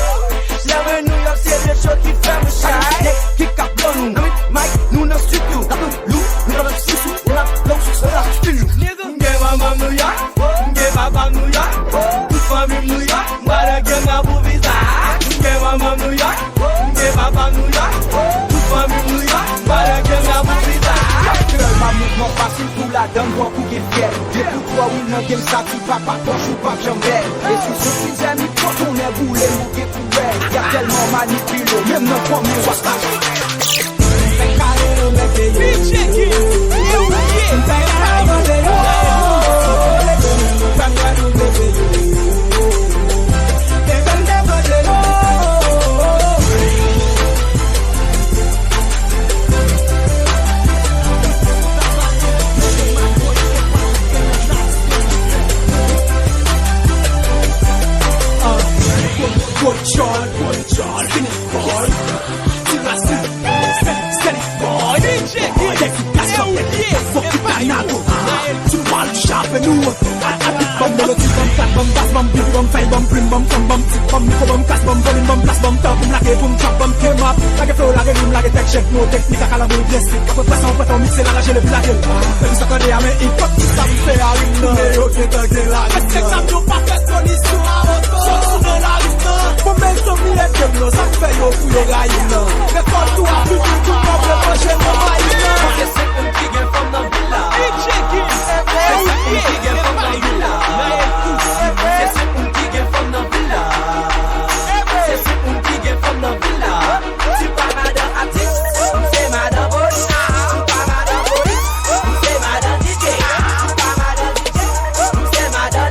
Lè mwen Nouyòk, se de cho ki fè m chay. Nèg ki k ap ban nou, nan mit mic, nou nan studio, n ap lou, nou nan sousou, nou nan lou, nou nan fil nou. M gen manman m Nouyòk, m gen papa m Nouyòk, tout fanmi m Nouyòk, m pral nan game nan pou viza. M gen manman m Nouyòk, m gen papa m Nouyòk, tout fanmi m Nouyòk, m pral nan game nan pou viza. Natirèlman, mouvman fasil pou ladann, bon pou gen fyè. Depi w twò wi nan game sa, ti papa pòch ou p ap janm bèl. E si se sizè mikwo tounen boule, nou gen kourè. Y ap tèlman manipile w, menm nan fanmi w ap pa. Control, control, fini boy. Ti rasin, sèli boy. Dèki plas lan, fòk ki ta nago. Ti mal chape nou. Abit banm melodi, banm kat, banm bas, banm beat, banm fèy, banm plim, banm fanm, banm tit, banm mikwo, banm kas, banm volim, banm plas, banm tan pou m lage, pou m trap, banm kemap. Lage flow, lage rim, lage tèks, jèt mo, teknik ak kalanbri, byen sik. Apre pwèson, pwèson, mikse, laraje l epi lage l. Epi sa tande a, men ipòt ki sa m fè a rim nan. Men yo gentan gen larim nan. Mèt se gzam yo pa fè solisyon a oto. Sòti nan larim nan. Bon, mezanmi, èske m nan sa k fè yo pou yo rayi m nan. Rekòt ou a fini, tout pòblèm manje nan mayi nan. Se se moun ki gen fanm nan vil la. Se se moun ki gen fanm nan vil la. Se se moun ki gen fanm nan vil la. Se se moun ki gen fanm nan vil la. Ti pa madan atis, m se madan polis. Ti pa madan polis, m se madan D J. Ti pa madan D J, m se madan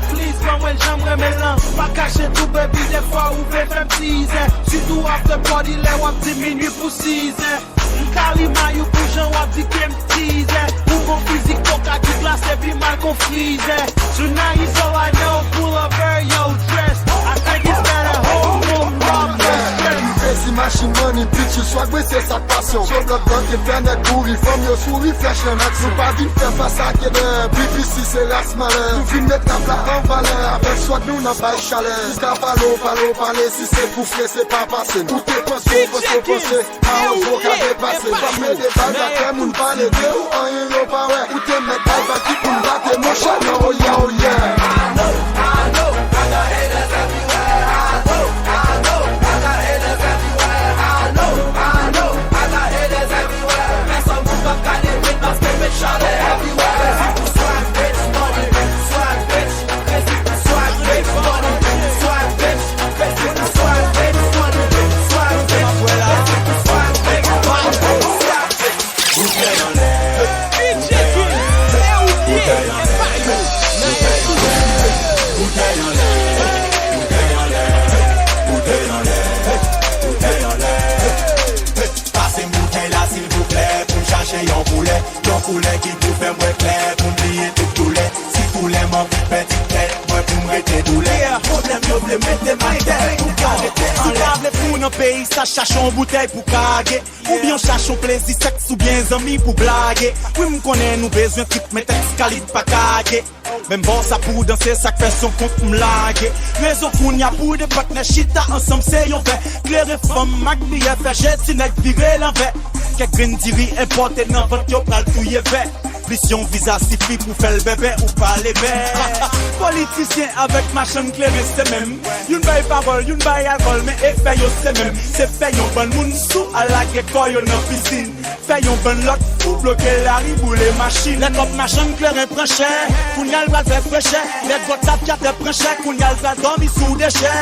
Please, ban mwen l jan m renmen l lan. Pa kache tou, baby, dèfwa ou vle fè m tizè. Sitou after party, lè w ap di minui pou sizè. M ka ri may ou pou jan w ap di ke m tizè. Ou gon fizik koka ki glase pi mal kon frizè. Tonight is all I know, pull up, yo, dress. I think it's better, hold on, rob the stress. Crazy machine money, bitch, you swag, we se sa k pasyon. Show blood, blood, ke fè nèg kouri, fanm yo souri, flash an aksyon. Nou pa vin fè fas ak ede, B P C se ras malè. Nou vin met rap la an valè, avèk swag nou nan bay chalè. Ou ka pale, pale, pale, si se pou fre, se pa pase. Ou te panse, ou panse, panse, pa yon gwo ka depase. Pa mete bal atè, moun pale de ou, anyen yo pa wè. Ou te mèt bay vag ki pou n rate, monchè, nan, oh yeah, oh yeah. Pase m boutèy la, silvouplè, pou m chache yon koulè. Yon koulè ki pou fè m wè klè, pou m bliye tout doulè. Si koulè m anvi pèdi tèt mwen, pou m rete doulè. Pwoblèm yo vle mete m atè, pou ka rete anlè. Si w pa vle fou nan peyi sa, chache yon boutèy pou kage. Oubyen w chache yon plezi sèks, oubyen zanmi pou blage. Wi, m konnen nou bezwen trip, men tèks kalib pa kage. Menm bò sa pou danse, sa k fè son kont m lage. Rezon kounye a pou de patnè chita ansanm se yon fè. Klere fanm ak biyè fè je ti nèg vire lanvè. Kèk grenn diri enpòte nan vant yo pral touye vè. Plis yon viza sifi pou fè l bèbè ou pale bè. Politisyen avèk machann kleren se menm. Youn bay pawòl, youn bay alkòl, men efè yo se menm. Se fè yon bann moun sou al lage kò yo nan pisin. Fè yon bann lòt fou bloke lari, boule machin. Lè kòb machann kleren pran chè, kounye a l pral fè frechè. Lè gwòt tafyatè pran chè, kounye a l pral dòmi sou dechè.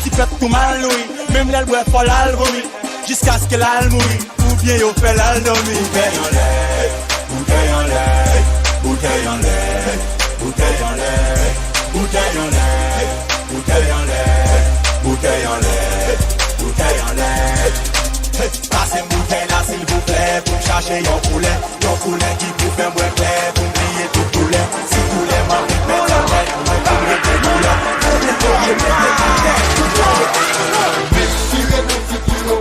Ti pèp tou mal nouri, menm lè l bwè fò l al vomi. Jiskaske l al mouri, oubyen yo fè l al dòmi. Boutèy anlè, boutèy anlè, boutèy anlè, boutèy anlè. Boutèy anlè, boutèy anlè, boutèy anlè. Pase m boutèy la, silvouplè, pou m chache yon koulè. Yon koulè ki pou fè m wè klè, pou m bliye tout doulè. Si koulè m anvi pèdi tèt mwen, pou m rete doulè. Koulè kote mete atè. Vire nan figi yo,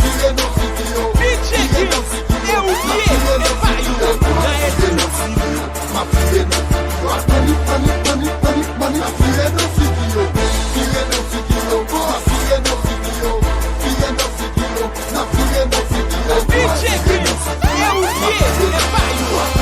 vire nan figi yo. Vire nan figi yo, vire nan figi yo. M ap vire nan figi yo. Annik, annik, annik, annik, annik. M ap vire nan figi yo. Vire nan figi yo. M ap vire nan figi yo. Vire nan figi yo. M ap vire nan figi yo. M ap vire nan figi yo. Annik, annik,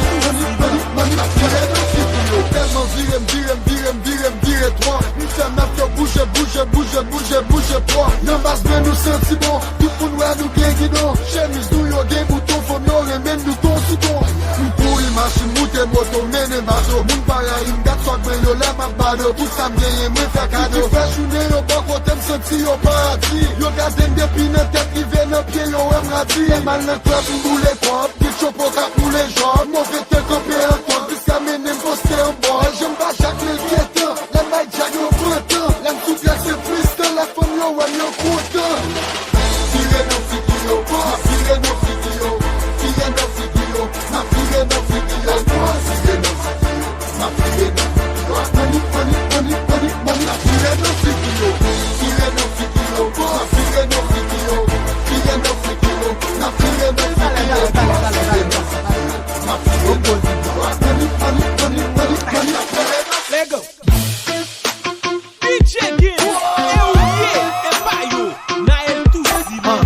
annik, annik, annik. M ap vire nan figi yo. Tèlman vire, m vire, m vire, m vire, m vire twò. M fè mèt yo bouje, bouje, bouje, bouje, bouje twò. Nan baz men nou santi bon. Tout moun wè nou gen gidon. Chemiz nou yo gen bouton, fanm yo renmen nou ton sou ton. M kouri machin, moute moto, mennen bato. Moun pa rayi m, gad swag mwen yo lè m ap bado. Tout sa m genyen, mwen fè kado. Ki fè jounen yo bò kote m santi yo paradi. Yo gade m depi nan tèt rive nan pye, yo wè m radi. Lè m al nan klèb, m boule kòb. Kit yo po ka boule jòb. Move te kanpe an kòb, jiska mennen m poste an bò. Lè je m pa jak, men l gentan. Lè m bay djak yo pran tan. Lè m sou trè se freestyle, lè fanm yo wè m yo kontan. Vire nan figi yo, vire nan figi yo, vire nan figi yo, n ap vire nan figi yo, vire nan figi yo, n ap vire nan figi yo. Annik, annik, annik, annik, annik, n ap vire nan figi yo, vire nan figi yo, vire nan figi yo, vire nan figi yo, n ap vire nan figi yo, vire nan figi yo, vire nan figi yo, n ap vire nan figi yo. Annik, annik, annik, annik, annik, n ap vire nan figi yo. Let go. D J Gims, e ou ye, e pa yo, Naël tou siman.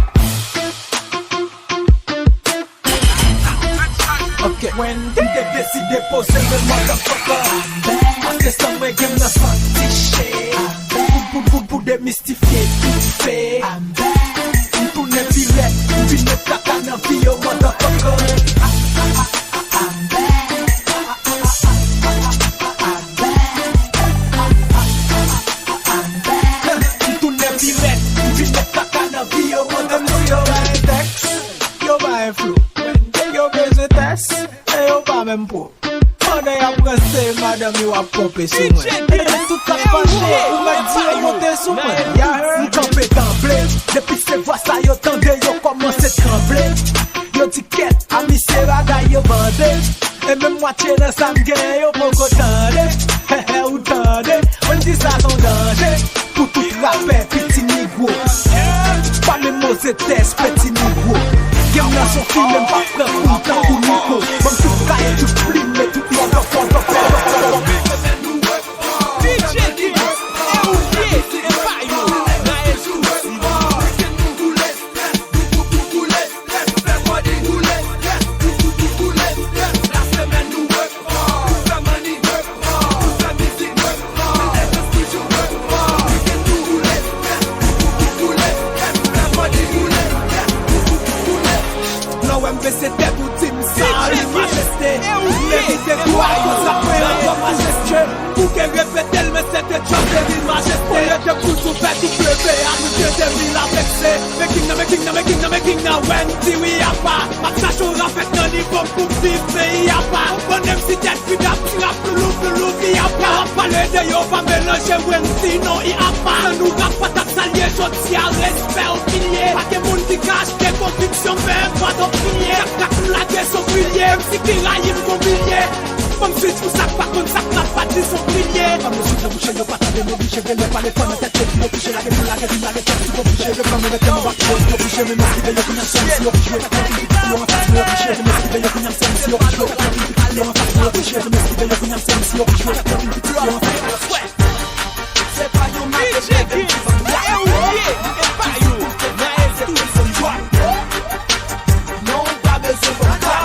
Ok. Wendy te deside poze men motherfucker. Paske san mwen gen nan santi che. Pou, pou, pou, pou demistifye tout fe. M tounen pi lèd, m vin met kaka nan vi yo, motherfucker. M tounen pi lèd, m vin met kaka nan vi yo, mwen menm si yo pa gen tèks, yo pa gen flow. Yo bezwen tès, men yo pa menm pwòp. Pandan y ap ranse, madanm yo ap ponpe. Pe sou mwen. Tout k ap fache, ou mèt di yo monte sou mwen. Ya, m kanpe tanble. Depi se vwa sa yo tande, yo kòmanse tranble. Yo di kèt, a misye bagay yo bande. E menm mwatye nan sa m gen, yo poko tande. He he, ou tande. Mwen di sa son danje. Pou tout rapè, piti nigwo. Pa menm oze tès, peti nigwo. Game nan son fim, men m pa pran kou tankou Nico. Ban m tout kay, tout plim, men tout mòtòfòtòfòtòfòtò. D J Gims, e ou ye, e pa yo. Maestro. Lè w wè m bese tèt ou di m salut majeste. M evite kwa yo sa mwen ankò majeste. Ou te repete l men se te djòb de vil majeste. Olye de kout ou fè W A nou te de vil avèk se. Men king nan, men king nan, men king nan, men king nan, wè m di wi apa. M ap chache yon rafèt nan nivo m pou m viv peyi apa. Konprann m si tèt fidap ti rap loulou loulou vi apa. W ap pale de yo pa melanje Wendy non i apa. San nou rap pa t ap salye jodi a respè o pilye. Pa gen moun ki ka achte konviksyon men pa t o pilye. Chak rak m lage son pilye. M si ki rayi m gon pilye. Ban m switch pou sa k pa konn sa k rap pa di son pilye. Ban m switch nan bouche yo pa tande m oblije rele pale fò nan tèt yo pou yo bouche lage pou lage vin lage tèt si yo bouche yo pa move tèt yo pa kouche yo bouche men m eskive yo kounye a m sèl si yo bouche yo pa konn vin yo anfas mwen oblije men m eskive yo kounye a m sèl si yo bouche yo pa konn vin yo anfas mwen oblije men m eskive yo kounye a m sèl si yo bouche yo pa konn vin yo anfas mwen. Se pa yon maket leve m ti bann la. Non, ou pa bezwen bann la.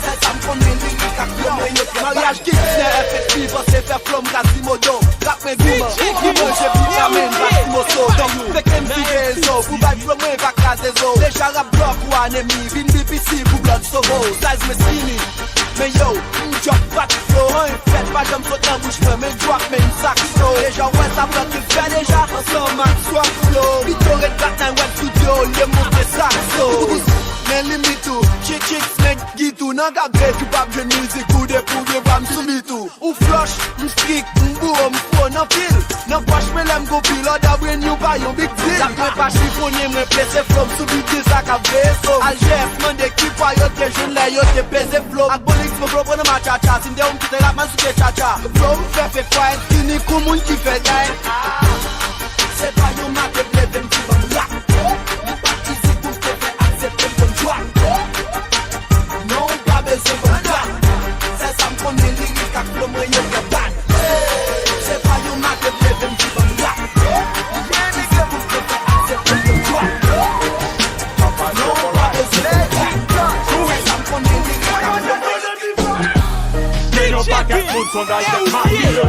Sèl sa m konnen lirik ak flo mwen yo trè baz. Maryaj Gibson F X P panse fè flo m Quasimodo. Rap mwen gouman, ou ki manje vitamin, pa ti moso. Donk, fèk M C de zo, pou bay flo mwen pa kraze zo. Deja rap blòk ou anemi, vin B P C pou blòd sovo. Size mwen skinny. Men yo, m djòk bat flo, anyen fèt, pa janm sot nan bouch mwen, men djwap, men m sakso. Deja w wè sa blòd te fè deja, ansanm ak swap flo. Pito ret bat nan wèb studio, olye monte sakso. Men limit ou, chick chick, men git ou, nan gab vèt ou p ap jwenn mizik ou depi w gen vwa m sou bit ou. Ou flòch, m strik, m bouro, m fo nan pil. Nan pòch mwen lè m gon pil òda brand new pa yon big deal. Dak mwen pa chifonye, mwen prese flo m sou bit de sa k ap veye so. Al G S mande ki pwa yo te jwenn lè yo te peze flo m. Ak Bolix mwen flo pran nan matchatcha. Si m te ou m kite rap m al sou pye tchatcha. Flo m fè fake fwa èt fini kou moun ki fè day. Se pa yon maket leve m ti bann la. Isit pou te fè aksepte m konn jwa. Non, ou pa bezwen konn jwa. Sèl sa m konnen lirik ak flo mwen yo trè bad. Se pa yon maket leve m di bann la. Isit pou te fè aksepte m konn jwa. Non, ou pa bezwen konn jwa. Sèl sa m konnen lirik ak flo mwen yo. Gen yon pakèt moun sondaj tèt makiye.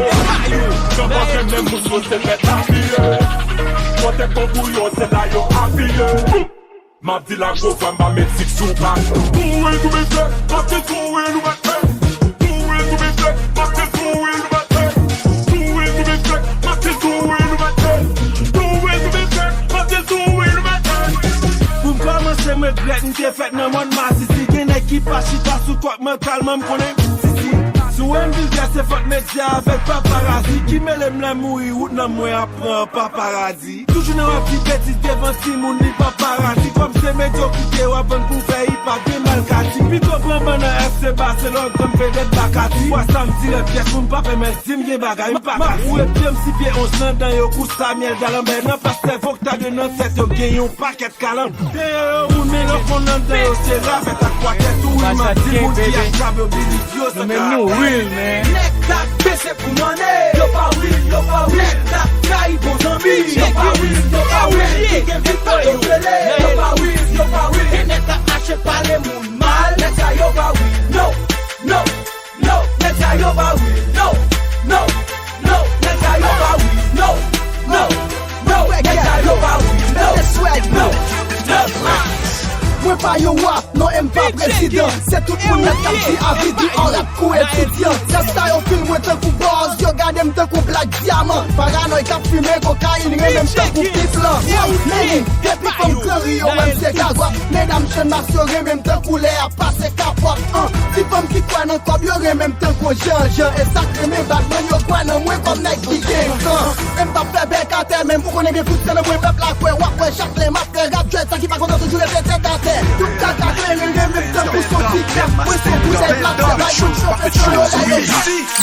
Jan panse menm moun yo se fèt apiye. Kote konbou yo se la yo apiye. M ap di la gwo fwa m pa met sik sou bak. Tou wil tou bese, pase tou wil ou mete. Tou wil tou bese, pase tou wil ou mete. Tou wil tou bese, pase tou wil ou mete. Tou wil tou bese, pase tou wil ou mete. Pou m kòmanse, m regrèt m te fèt nan mòn masisi. Gen nèg ki pa chita sou kòk mantalman, m konnen sisi. Si w wè m vilgè, se fòt medya avèk paparazi ki mele m lè m mouri, wout nan mwen ap pran paparadi. Toujou nan rap di betiz devan timoun, li pa paradi. Kòm se medyokrite w ap vann pou fè hip hop, gen mal ka di. Pito pran ban nan F C Barcelone, kòm vedèt Bacati. Fwa sa m dirèk pyès moun pa pèmèt di m gen bagay, m pa ka. Ou ret pye m si pye onz nan dan yo kou Samuel Dalembert nan plas sèvo k ta de nan tèt yo gen yon pakèt kalanb. Deyò yo moun men lè w konn anndan yo se ravèt ak kwatèt ou wi m ap di moun ki ak djab yo bilis yo se ka. Nèg k ap peze pou mane, yo pa real, yo pa real. Nèg k ap trayi bon zanmi, yo pa real, yo pa real. Ki gen vikwa yo rele, yo pa real, yo pa real. Gen nèg k ap mache pale moun mal, nèg sa yo pa real. No, no, no, nèg sa yo pa real. No, no, no, nèg sa yo pa real. No, no, no, nèg sa yo pa real. No, no, no. Mwen pa yon wa, non, e m pa prezidan. Se tout moun nèt k ap di avi di an rap kou etidyan. Lè sa yo fil mwen tankou bòz, yo gade m tankou blak dyaman. Paranòy k ap fimen kokayin, renmen m tankou pip lan. Men depi fanm gran ri yo wè m se gagòt. Medam jèn mas yo renmen m tankou lè y ap pase kapòt. An, ti fanm ki kwè nan kòb yo renmen m tankou Jean Jean. E sa k renmen Batman yo kwè nan mwen kòm nèg ki gen san. E m p ap fè bèk atè, men m konnen byen fout se nan mwen pèp la kwè. W ap wè chak lè m ap fè rap, jwèt sa ki pa kontan toujou rete tèt atè. Tout kaka kleren renmen m tankou son ti kèp. Mwen se boutèy plat, se bay moun chofe san yo lè yo.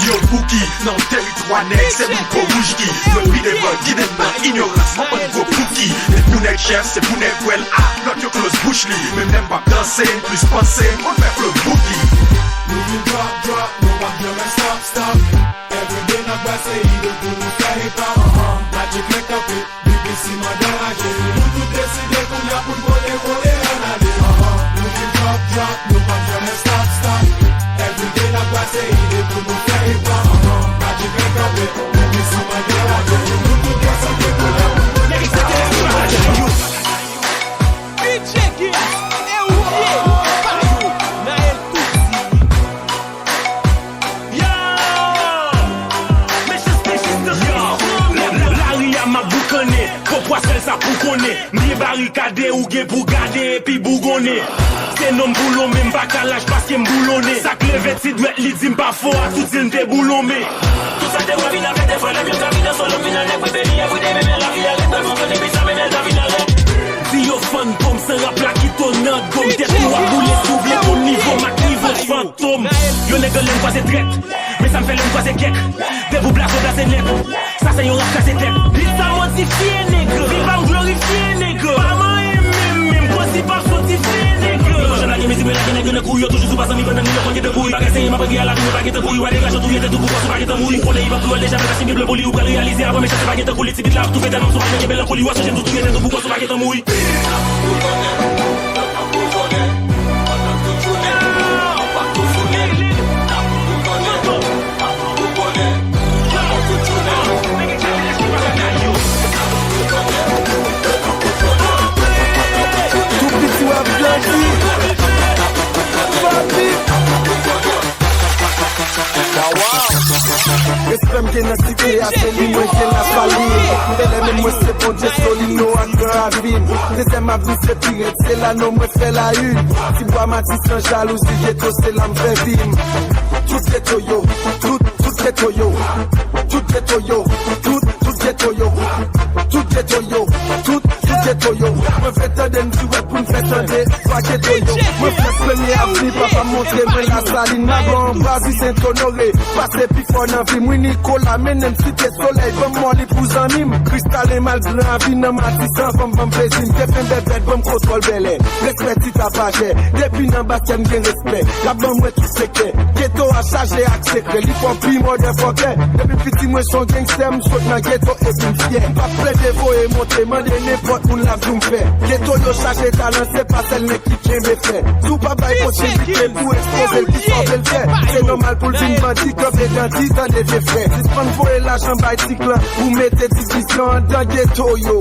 Yo Bouki nan teritwa nèg, se moun po wouj ki dwe pi devan, gide m nan inyorans, yon bann gwo Bouki. E pou nèg chèf, se pou nèg wè l a, lòt yo close bouch li. Men m menm p ap danse, m plis panse, m konn fè flow Bouki. Nou vin drop, drop, nou p ap janmen stop, stop. Everyday n ap brase ide pou nou fè hip hop. Magic Link kanpe, B B C mande raje. Nou tout deside kounye a pou n kole, kole, ann ale. Nou vin drop, drop, nou p ap janmen stop, stop. Everyday n ap brase ide pou nou fè hip hop. Magic Link kanpe, B B C mande raje. Nou tout deside kounye a pou n kole, kole, ann ale. Yo! Mechanste, mechanste. Yo! Lari a m ap boukannen, pòpwa sèl sa pou konnen. M byen barikade, ou gen pou gade epi bougonnen. Se non m pou lonmen, m pa ka lach paske m boulonnen. Sa k leve ti dwèt li di m pa fò a, tout zil m te boulonmen. Tout sa te wè vin avè de frè, lè m yo ka vin an solo, m vin an nèg mwen beni, everyday, men lavi a ret, men fonksyone, epi sa, men bèl ta vin an rèd. Di yo fann po m, san rap la kite w nan do m. Tèt ou ap boule si w vle konn nivo m ak nivo fantom. Yo nèg anlè m kwaze trèt, men sa m fè lè m kwaze kèk. Depi w blaze, w blaze nèt. Sa se yon rap kraze tèt. Bit sa modifye, nèg. Vi pa m glorifye, nèg. Pa manyen menm, menm. Kozi p ap soti fye, nèg. Yo pa janm lage mizik, men lage nèg yo nan kouri, yo toujou sou pa zanmi, pandan nou yo konn gentan kouri. Bagay serye, m ap redi a la vi, yo pa gentan kouri. Wa degaje w touye tèt ou pou kòs ou pa gentan mouri. Ou konnen li p ap tou al deja, men pa sible pou li, ou pral reyalize avan mechanste pa gentan kou li. Ti bit la ap toufe tèt, menm si w pa janm kenbe l an kou li, w ap sonje m tou touye tèt ou pou kòs ou pa gentan mouri. Tou piti w ap grandi. Papi. Respè m gen nan site a, se li mwen gen Lasalin. Bèlè menm mwen se Bondye, Solino ak Gran Ravin. Dezyèm avni se pi rèd, se la non mwen fè la une. Tibwa Matisan jalouzi, geto se la m fè vi m. Tout geto yo, tout, tout geto yo, tout geto yo, tout, tout geto yo, tout geto yo, tout, tout geto yo. Mwen fè tande m dirèk pou n fè tande vwa geto yo. Mwen fè premye avni, papa montre mwen Lasalin, Magon, Anbwazi, Sent Onore. Pase pi fò nan vi m, wi Nikola, mennen m Site Solèy, ban m mò li pou zanmi m. Kristalin, Malgran, Avi nan Matisan, ban m, ban m plezi m. Defen Bèbèt, ban m kontwòl Bèlè. Respè ti tapajè, depi nan Bastyè m gen respè. Y ap ban mwen tout sekrè. Geto a chaje ak sekrè, li fò pi motherfucker. Depi piti mwen se yon gangster, m sot nan geto epi m fyè. M p ap plede voye monte, mande nenpòt moun l ap di w m fè. Geto yo chaje talan, se pa sèl nèg ki kenbe fè. Si w pa bay posiblite pou ekspoze l, kisa w vle l fè? Se nòmal pou l vin bandi, kanpe dandi, tande vye frè. Sispann voye lajan bay ti klan pou mete divizyon anndan geto yo.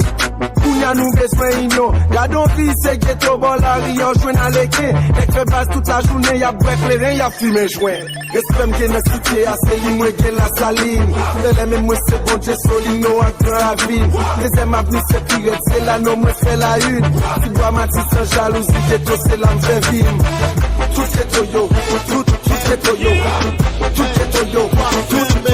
Kounye a nou bezwen inyon. Gade yon vi se geto bò lari a, w jwenn aleken. Nèg fè baz tout lajounen, y ap bwè kleren, y ap fimen jwen. Respè m gen nan site a, se li mwen gen Lasalin. Bèlè menm mwen se Bondye, Solino ak Gran Ravin. Dezyèm avni se pi rèd, se la non mwen fè la une. Tibwa Matisan jalouzi, geto se la m fè vi m. Tout geto yo, tout, tout geto yo, tout geto yo, tout,